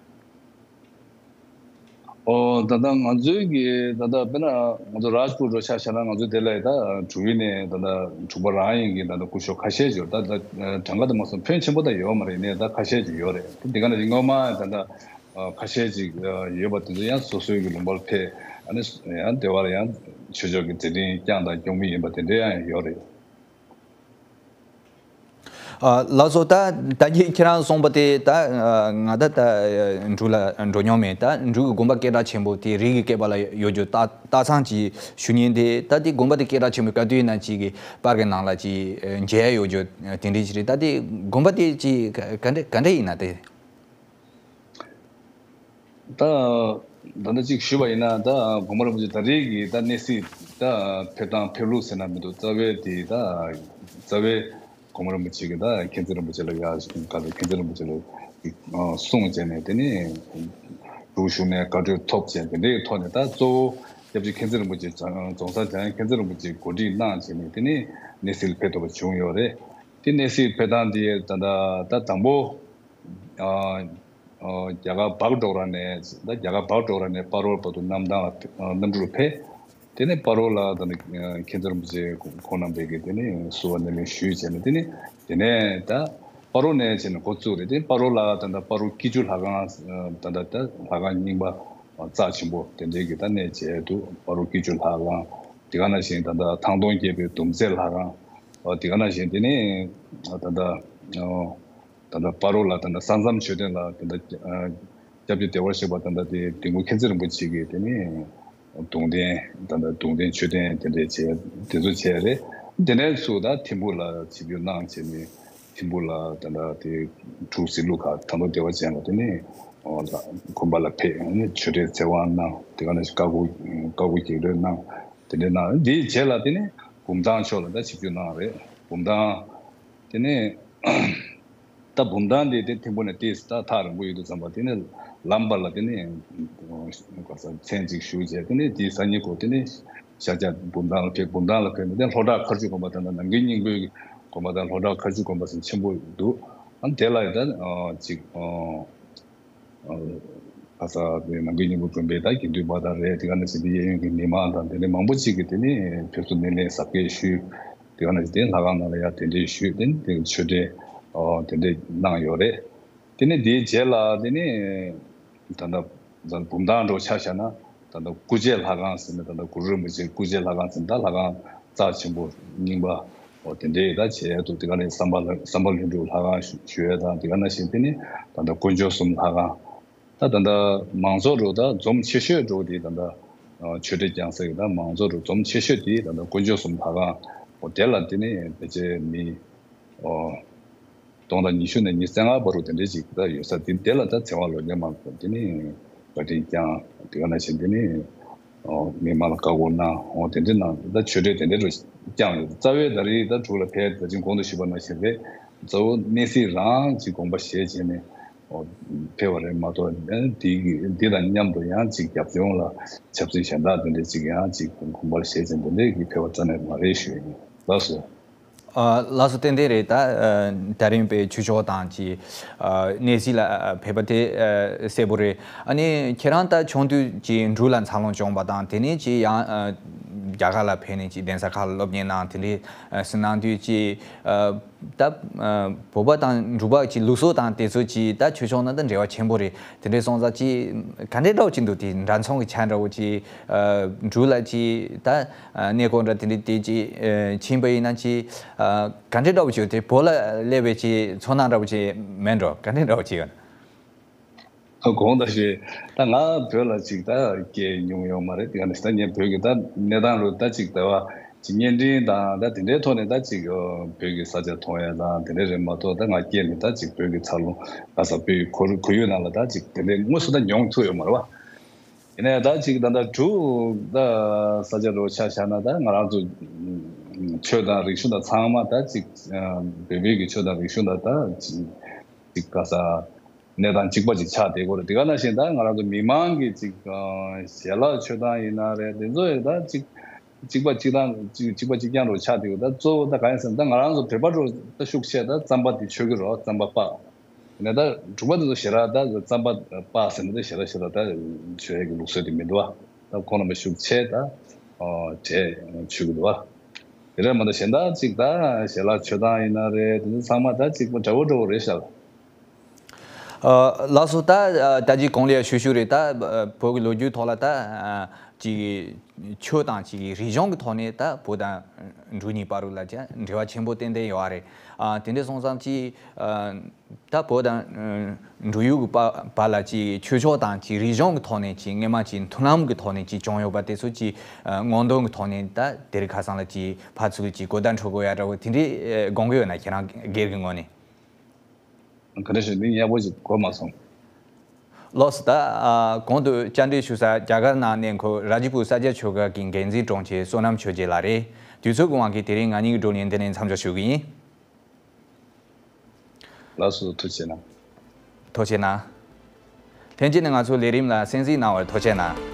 ཨོ། ད་ལྟ་ང་ཚོའི་གི་ད་ལྟ་དཔེར་ན་ང་ཚོ་རཱཇ་པུར་འདྲ་ཆ་བཞག་ན། ང་ཚོའི་དེ་ལ་ད་འབྲུག་ཡུལ་ནས་ད་ལྟ་འབྲུག་པ་རང་ཡིན་གྱི་ད་ལྟ་སྐུ་ཞབས་ཁ་ཤས་ཅིག་ཡོད། ད་ད་གྲངས་ཀ་དེ་མ་སོང་ཕོན་ཆེན་པོ་ད་ཡོད་མ་རེད། ནས་ད་ཁ་ཤས་ཅིག་ཡོད་རེད། དེ་ག་ནང་བཞིན་སྔོན་མ་ད་ལྟ་ཁ་ཤས་ཅིག་ཡོད་པ་དེ་ཚོ་ཡང་སོ་སོའི་གི་ལུང་པར་ཕེབས། ཨ་ནི་ཡང་དེ་བར་ཡང་ཆོས་ཕྱོགས་ཀྱི་མཛད་འཕྲིན་བསྐྱངས་དང་སྐྱོང་མུས་ཡིན་པ་དེ་འདྲ་ཡང་ཡོད་རེད། ཨ། ལགས་སོ། ད་ད་གིན་ཁྱེད་རང་གསུངས་པ་དེ་ད་ང་ད་ད་འབྲུག་ལ་འགྲོ་མྱོང་མེད། ད་འབྲུག་གི་དགོན་པ་སྐད་གྲགས་ཆེན་པོ་དེ་རིགས་ཀྱི་བསྐལ་པ་ལ་ཡོད་རྒྱུ་ད་ད་ཚང་ཅིག་ཞུ་མཁན་དེ། ད་དེ་དགོན་པ་དེ་སྐད་གྲགས་ཆེན་པོ་ག་དུས་ཡིན་ན་ཅིག་གི་པར་གྱི་ནང་ལ་ཅིག་མཇལ་ཡ་ཡོད་རྒྱུ་དེ་འདྲ་ཅིག་རེད། ད་དེ་དགོན་པ་དེ་ཅིག་ག་ག་འདྲ་ག་འདྲ་ཡིན་ན་དེ། ད་ད་ལྟ་ཅིག་ཞུས་པ་ཡིན་ན། ད་གོང་མ་རིན་པོ་ཆེ་ད་རེས་ཀྱི་ད་གནས་གཟིགས་ད་ཕེབས་སྟངས་ཕེབས་ལུགས་ཟེར་ན་མི་འདུག་རྩ་བའི་དེ་ད་རྩ་བའི་གོང་མ་རིན་པོ་ཆེ་གི་ད་མཁྱེན་བརྩེ་རིན་པོ་ཆེ་ལ་ཡ་ག་ཚོད་མཁྱེན་བརྩེ་རིན་པོ་ཆེ་ལ་གསུངས་བྱས་ནས། དེ་ནས་འབྲུག་གཞུང་ནས་བཀའ་འཁྲོལ་ཐོབ་བྱས། དེ་འདྲའི་ཐོག་ནས་ད་གཙོ་བོ་སྐྱབས་རྗེ་མཁྱེན་བརྩེ་རིན་པོ་ཆེ་རྫོང་སར་འཇམ་དབྱངས་མཁྱེན་བརྩེ་རིན་པོ་ཆེ་གོ་སྒྲིག་གནང་བྱས་ནས། དེ་ནས་གནས་གཟིགས་ལ་ཕེབས་ཐུབ་པ་བྱུང་ཡོད་རེད། དེ་གནས་གཟིགས་ཕེབས་སྟངས་དེ་ད་ད་ད་དང་པོ། ཨ། ཨ། རྒྱ་གར་སྦག་ཌོག་ར་ནས། ད་རྒྱ་གར་སྦག་ཌོག་ར་ནས་སྤ་རོ་བར་དུ་གནམ་ཐང་ལ་ཕེ། ཨ། གནམ་གྲུ་ལ་ཕེབས། དེ་ནས་སྤ་རོ་ལ་ད་ནི་མཁྱེན་བརྩེ་རིན་པོ་ཆེ་ཁོང་རྣམ་པས་ཀྱིས་དེ་ནས་བསུ་བ་སྣེ་ལེན་ཞུས་བྱས་ནས། དེ་ནས་དེ་ནས་ད་སྤ་རོ་ནས་བྱས་ནས་འགོ་བཙུགས་རེད། དེ་སྤ་རོ་ལ་ད་ད་སྤ་རོ་སྐྱིད་ཆུ་ལྷ་ཁང་། ད་ད་ད་ལྷ་ཁང་རྙིང་པ་རྩ་ཆེན་པོ་དེ་འདྲའི་གི་ད་གནས་མཇལ་འདུག་སྤ་རོ་སྐྱིད་ཆུ་ལྷ་ཁང་། དེ་ག་ནང་བཞིན་ད་ད་ཐང་སྟོང་རྒྱལ་པོའི་ཟླུམ་རྩེ་ལྷ་ཁང་། ཨ། དེ་ག་ནང་བཞིན་དེ་ནས་ད་ད། ད་ལྟ་སྤ་རོ་ལ་ད་ལྟ་ས་མཚམས་མཆོད་རྟེན་ལ་ད་ལྟ་སྐྱབས་རྗེ་བདེ་བར་གཤེགས་པ་ད་ལྟ་དེ་དིལ་མགོ་མཁྱེན་བརྩེ་རིན་པོ་ཆེ་གིས་དེ་ནས་གདུང་རྟེན། ད་ལྟ་གདུང་རྟེན་མཆོད་རྟེན་དེ་འདྲས་བྱས། དེ་ཚོ་བྱས་རེད། དེ་ནས་ཚུར་ད་ཐིམ་ཕུག་ལ་ཆིབས་བསྒྱུར་གནང་བྱས་ནས། ཐིམ་ཕུག་ལ་ད་ལྟ་དེ་འབྲུག་གསེར་ལུང་ཁ་ཐང་སྟོང་བདེ་བ་ཅན་ལ་དེ་ནས་དགོན་པ་ལ་ཕེབས། མཆོད་རྟེན་བརྩེགས་དབང་གནང་། དེ་ག་ནང་བཞིན་བཀའ་བསྒོ། བཀའ་བསྒོ་རྒྱག་རེས་གནང་། དེ་འདྲས་གནང་། དེའི་རྗེས་ལ་དེ་ནས་བུམ་ཐང་ཕྱོགས་ལ་ད་ཆིབས་བསྒྱུར་གནང་རེད། བུམ་ཐང་། དེ་ནས་ད་བུམ་ཐང་དེ་དེ་ཐིམ་ཕུག་ནས་ཏོག་ཙམ་ད་ཐག་རིང་པོ་ཡོད་དུས་ཙམ་པ། དེ་ནས་ལམ་བར་ལ་དེ་ནས་ག་ས་མཚན་ཅིག་ཞུ་བྱས། དེ་ནས་དེའི་སང་ཉིན་གོ་དེ་ནས་ཤར་རྒྱག་བུམ་ཐང་ལ་ཕེབས། བུམ་ཐང་ལ་ཕེབས་ནས་དེ་ལྷོ་བྲག་མཁར་ཆུ་དགོན་པ། ད་ནམ་མཁའི་སྙིང་པོའི་དགོན་པ་དང་ལྷོ་བྲག་མཁར་ཆུ་དགོན་པ་ཟེར་ཆེན་པོ་འདུག་ཨ། དེ་ལ་ཡང་ད་ཅིག་ཨ། ལྷ་ས་དེ་ནམ་མཁའི་སྙིང་པོ་དགོན་པའི་ད་དགེ་འདུན་པ་དང་རེད། དེ་ག་ནང་བཞིན་དེ་གཡས་གཡོན་གྱི་མི་མང་དང་དེ་འདྲའི་མང་པོ་ཅིག་གིས་དེ་ནས་ཕེབས་བསུ་སྣེ་ལེན་གཟབ་རྒྱས་ཞུས། དེ་ག་ནང་བཞིན་དེ་ལྷ་ཁང་ནང་ལ་ཡང་གདན་འདྲེན་ཞུས། དེ་ནས་དེ་མཆོད་རྟེན་ཨོ་དེ་འདྲས་གནང་ཡོད་རེད། དེ་ནས་དེའི་རྗེས་ལ་དེ་ནས་ད་ལྟ་བུམ་ཐང་འདྲ་བོ་ཆ་བཞག་ན། ད་ལྟ་སྐུ་རྗེས་ལྷ་ཁང་ཟེར་ནས། ད་ལྟ་གུ་རུ་རིན་པོ་ཆེའི་སྐུ་རྗེས་ལྷ་ཁང་ཟེར་ནས་ད་ལྷ་ཁང་རྩ་ཆེན་པོ་རྙིང་པ་ཨོ་དེ་འདྲས་ད་བྱས་འདུག་དེ་ག་ནས་བསམ་པ་ལྷ། བསམ་པ་ལྷུན་གྲུབ་ལྷ་ཁང་ཞུ་ཞུ་ཡས་དང་། དེ་ག་ནང་བཞིན་དེ་ནས་ད་ལྟ་དཀོན་མཆོག་གསུམ་ལྷ་ཁང་། ད་ད་ལྟ་མང་ཚོགས་འགྲོ་ད་འཛོམས་ཆེ་ཤོས་འགྲོ་དེ། ད་ལྟ་ཨ་མཆོད་རྟེན་བརྐྱང་ས་གི་ད་མང་ཚོགས་འགྲོ་འཛོམས་ཆེ་ཤོས་དེ་ད་ལྟ་དཀོན་མཆོག་གསུམ་ལྷ་ཁང་ འོ་དེ་ལ་དེ་ནི་ཕལ་ཆེར་མི་ཨོ་སྟོང་དང་ཉི་ཤུ་ནས་ཉི་ཤུ་རྩ་ལྔ་བར་དུ་དེ་འདྲས་ཅིག་ད་ཡོད་ས་དེ་དེ་ལ་ད་འཚེ་བ་ལོག་སྟེ་མ་གཏོགས་དེ་ནི་བཀའ་དྲིན་བསྐྱངས་དེ་ག་ནང་བཞིན་དེ་ནི་ཨོ་མི་མང་ལ་བཀའ་བསྒོ་གནང་ཨོ་དེ་འདྲས་གནང་ད་ཆོས་འབྲེལ་དེ་འདྲས་རུ་བསྐྱངས་ཡོད། རྩ་བའི་ད་རེས་ད་འབྲུག་ལ་ཕེབས་ད་ཅིག་གོང་དུ་ཞུས་པ་ནང་བཞིན་རེད། གཙོ་བོ་གནས་གཟིགས་རང་ཅིག་དགོངས་པ་བཞེས་བྱས་ནས་ཨོ་ཕེབས་པ་རེད་མ་གཏོགས་ཨ་འདི་གི་འདི་དང་མཉམ་དུ་ཡང་ཅིག་རྒྱབ་ལྗོངས་ལ་ཆབ་སྲིད་གཞན་དག་དེ་འདྲས་ཅིག་ཡང་ཅིག་དགོངས་པ་བཞེས་བྱས་དེ་འདྲས་ཀྱི་ཕེབས་པ་རྩ་ནས་མ་རེད་ཞུ་ཡ་ཡིན། ལགས་སོ། ཨ་ལགས་སོ། ཏན་ཏན་རེད། ད་ཨ་ད་རིང་པའི་ཆོས་ཕྱོགས་དང་ཅིག་ཨ་གནས་གཟིགས་ལ་ཨ་ཕེབས་པ་དེ་ཨ་གསལ་པོ་རེད། ཨ་ནི་ཁྱེད་རང་ད་ཆུང་དུས་ཅིག་འབྲུག་ལ་འཚར་ལོངས་བྱུང་བ་དང་དེ་ནས་ཅིག་ཡང་ཨ་རྒྱ་གར་ལ་ཕེབས་ནས་ཅིག་གདན་ས་ཁག་ལ་སློབ་གཉེར་གནང་དེ་འདྲས་ཨ་ཟིན་གནང་དུས་ཅིག་ཨ་ད་ཨ་བོད་པ་དང་འབྲུག་པ་ཅིག་ལུགས་སྲོལ་དང་དེ་ཚོ་ཅིག་ད་ཆོས་ཕྱོགས་ནང་ད་འབྲེལ་བ་ཆེན་པོ་རེད། དེ་འདྲས་སོང་ཙང་ཅིག་ག་འདྲས་འདྲ་བོ་ཅིག་འདུག་དེ་འདྲ་མཚུངས་ཀྱི་ཆ་འདྲ་བོ་ཅིག་ཨ་འབྲུག་ལ་ཅིག་ད་ཨ་གནས་སྐོར་འདྲ་དེ་འདྲས་དེ་ཅིག་ཨ་ཕྱིན་པ་ཡིན་ན་ཅིག་ཨ་ག་འདྲས་འདྲ་བོ་ཅིག་ཡོད་དེ་བོད་ལ་སླེབས་པའི་ཅིག་ཚོར་སྣང་འདྲ་བོ་ཅིག་མེད་འགྲོ། ག་འདྲས་འདྲ་བོ་ཅིག་ཡོད་ན། གོང་དང་ཞུས་ད་ང་བོད་ལ་ཅིག་ད་སྐྱེས་མྱོང་ཡོད་མ་རེད། དེ་ག་ནས་ད་ངས་བོད་ཀྱི་ད་གནས་སྟངས་ལུ་ད་ཅིག་ད་བ་ཅིག་བརྙན་འཕྲིན་དང་ད་དེ་འདྲའི་ཐོག་ནས་ད་ཅིག་བོད་ཀྱི་ས་ཆ་མཐོང་ཡ་དང་དེ་འདྲའི་རེད་མ་གཏོགས་ད་ང་སྐྱེས་ནས་ད་ཅིག་བོད་ཀྱི་འཚར་ལོངས་ག་ས་བོད་ཀྱི་ཁོར་ཁོར་ཡུག་ནང་ལ་ད་ཅིག་དེ་འདྲའི་དངོས་སུ་ད་མྱོང་ཐུབ་ཡོད་མ་རེད་བ། ཡིན་ནའི་ད་ཅིག་ད་ལྟ་འབྲུག་ད་ས་ཆ་རུ་ཆ་བཞག་ན་ད་ང་རང་ཚོ་ཆོས་དང་རིག་གཞུང་དང་ཚང་མ་ད་ཅིག་བོད་བོད་ཀྱི་ཆོས་དང་རིག་གཞུང་དང་ད་ཅིག་ཅིག་ག་ས་གནས་སྟངས་གཅིག་པ་ཅིག་ཆགས་བསྡད་ཀྱི་ཡོད་རེད། དེ་ག་ནང་བཞིན་ད་ང་རང་ཚོ་མི་མང་གི་ཅིག་ཞལ་ལག་མཆོད་སྟངས་ཡིན་ན་རེད། དེ་ཚོ་ཡི་ད་ཅིག་གཅིག་པ་གཅིག་རང་ཅིག་གཅིག་པ་གཅིག་རྐྱང་རུ་ཆགས་བསྡད་ཀྱི་ཡོད། ད་གཙོ་བོ་ད་ག་ཡིན་ཟེར་ན་ད་ང་རང་ཚོ་བོད་པ་རུ་ད་ཤུགས་ཆེ་ད་རྩམ་པ་དེ་མཆོད་ཀྱི་རེད། རྩམ་པ་སྤགས། ནས་ད་འབྲུག་པ་དེ་ཚོ་ཞེ་དྲག་ད་རྩམ་པ་སྤགས་ཟེར་ན་ད་ཞེ་དྲག་ཞེ་དྲག་ད་མཆོད་ཡས་ཀྱི་ལུགས་སྲོལ་དེ་མི་འདུག་བ། ད་ཁོང་རྣམ་པ་ཤུགས་ཆེ་ད་གྲལ་མཆོད་ཀྱི་འདུག་བ། དེ་རེད་མ་གཏོགས་གཞན་དག་ཅིག་ད་ཞལ་ལག་མཆོད་སྟངས་ཡིན་ན་རེད། དེ་ཚོ་ཚང་མ་ད་ཅིག་པ་འདྲ་བོ་འདྲ་བོ་རེད་ཤག་ཨ་ལགས་སོ། ད་ཨ་ད་ཅིག་གོང་ལ་ཡ་ཞུ་ཞུ་རེད། ད་ཨ་བོད་ཀྱི་ལོ་རྒྱུས་ཐོག་ལ་ད་ཨ་ཅིག་ཆོས་དང་ཅིག་རིག་གཞུང་གི་ཐོག་ནས་ད་བོད་དང་འབྲུག་གཉིས་བར་ལ་ཅིག་འབྲེལ་བ་ཆེན་པོ་ཏན་ཏན་ཡོད་རེད། ཨ་དེ་འདྲ་སོང་ཙང་ཅིག་ཨ་ད་བོད་དང་ཨ་འབྲུག་ཡུལ་གྱི་བར་བར་ལ་ཅིག་ཆོས་ཕྱོགས་དང་ཅིག་རིག་གཞུང་གི་ཐོག་ནས་ཅིག་སྔོན་མ་ཅིག་མཐུན་ལམ་གྱི་ཐོག་ནས་ཅིག་བྱུང་ཡོད་པ་དེ་ཚོ་ཅིག་ཨ་སྔོག་འདོན་གྱི་ཐོག་ནས་ད་དེ་རིང་ཁ་སང་ལ་ཅིག་ཕར་ཚུར་ཅིག་གོ་བརྡ་འཕྲོད་དགོས་ཡ་འདྲ་བོ་དེ་འདྲའི་ཨ་དགོངས་ཀྱི་ཡོད་ན། ཁྱེད་རང་སྒེར་གྱི་ངོས་ནས། ག་འདྲ་ཞིག་འདི་ཡག་པོ་ཞིག་གོ་མ་སོང་། ལགས་སོ། ད་ཨ་གོང་དུ་བཅར་འདྲི་ཞུ་ས་རྒྱ་གར་ནང་གནས་འཁོད་ར་ཇི་པུར་ས་སྐྱ་ཆོས་སྒར་གྱི་འགན་འཛིན་དྲུང་ཆེ་བསོད་ནམས་ཆོས་རྒྱལ་ལགས་རེད། དུས་ཚོད་ཀྱི་དབང་གིས་དེ་རིང་ང་གཉིས་ཀྱི་བགྲོ་གླེང་འདི་ནས་མཚམས་འཇོག་ཞུ་གི་ཡིན། ལགས་སོ། ཐུགས་རྗེ་གནང་། ཐུགས་རྗེ་གནང་། ལྷན་རྒྱས་ནས་ང་ཚོའི་ལས་རིམ་ལ་གསན་གཟིགས་གནང་བར་ཐུགས་རྗེ་གནང་།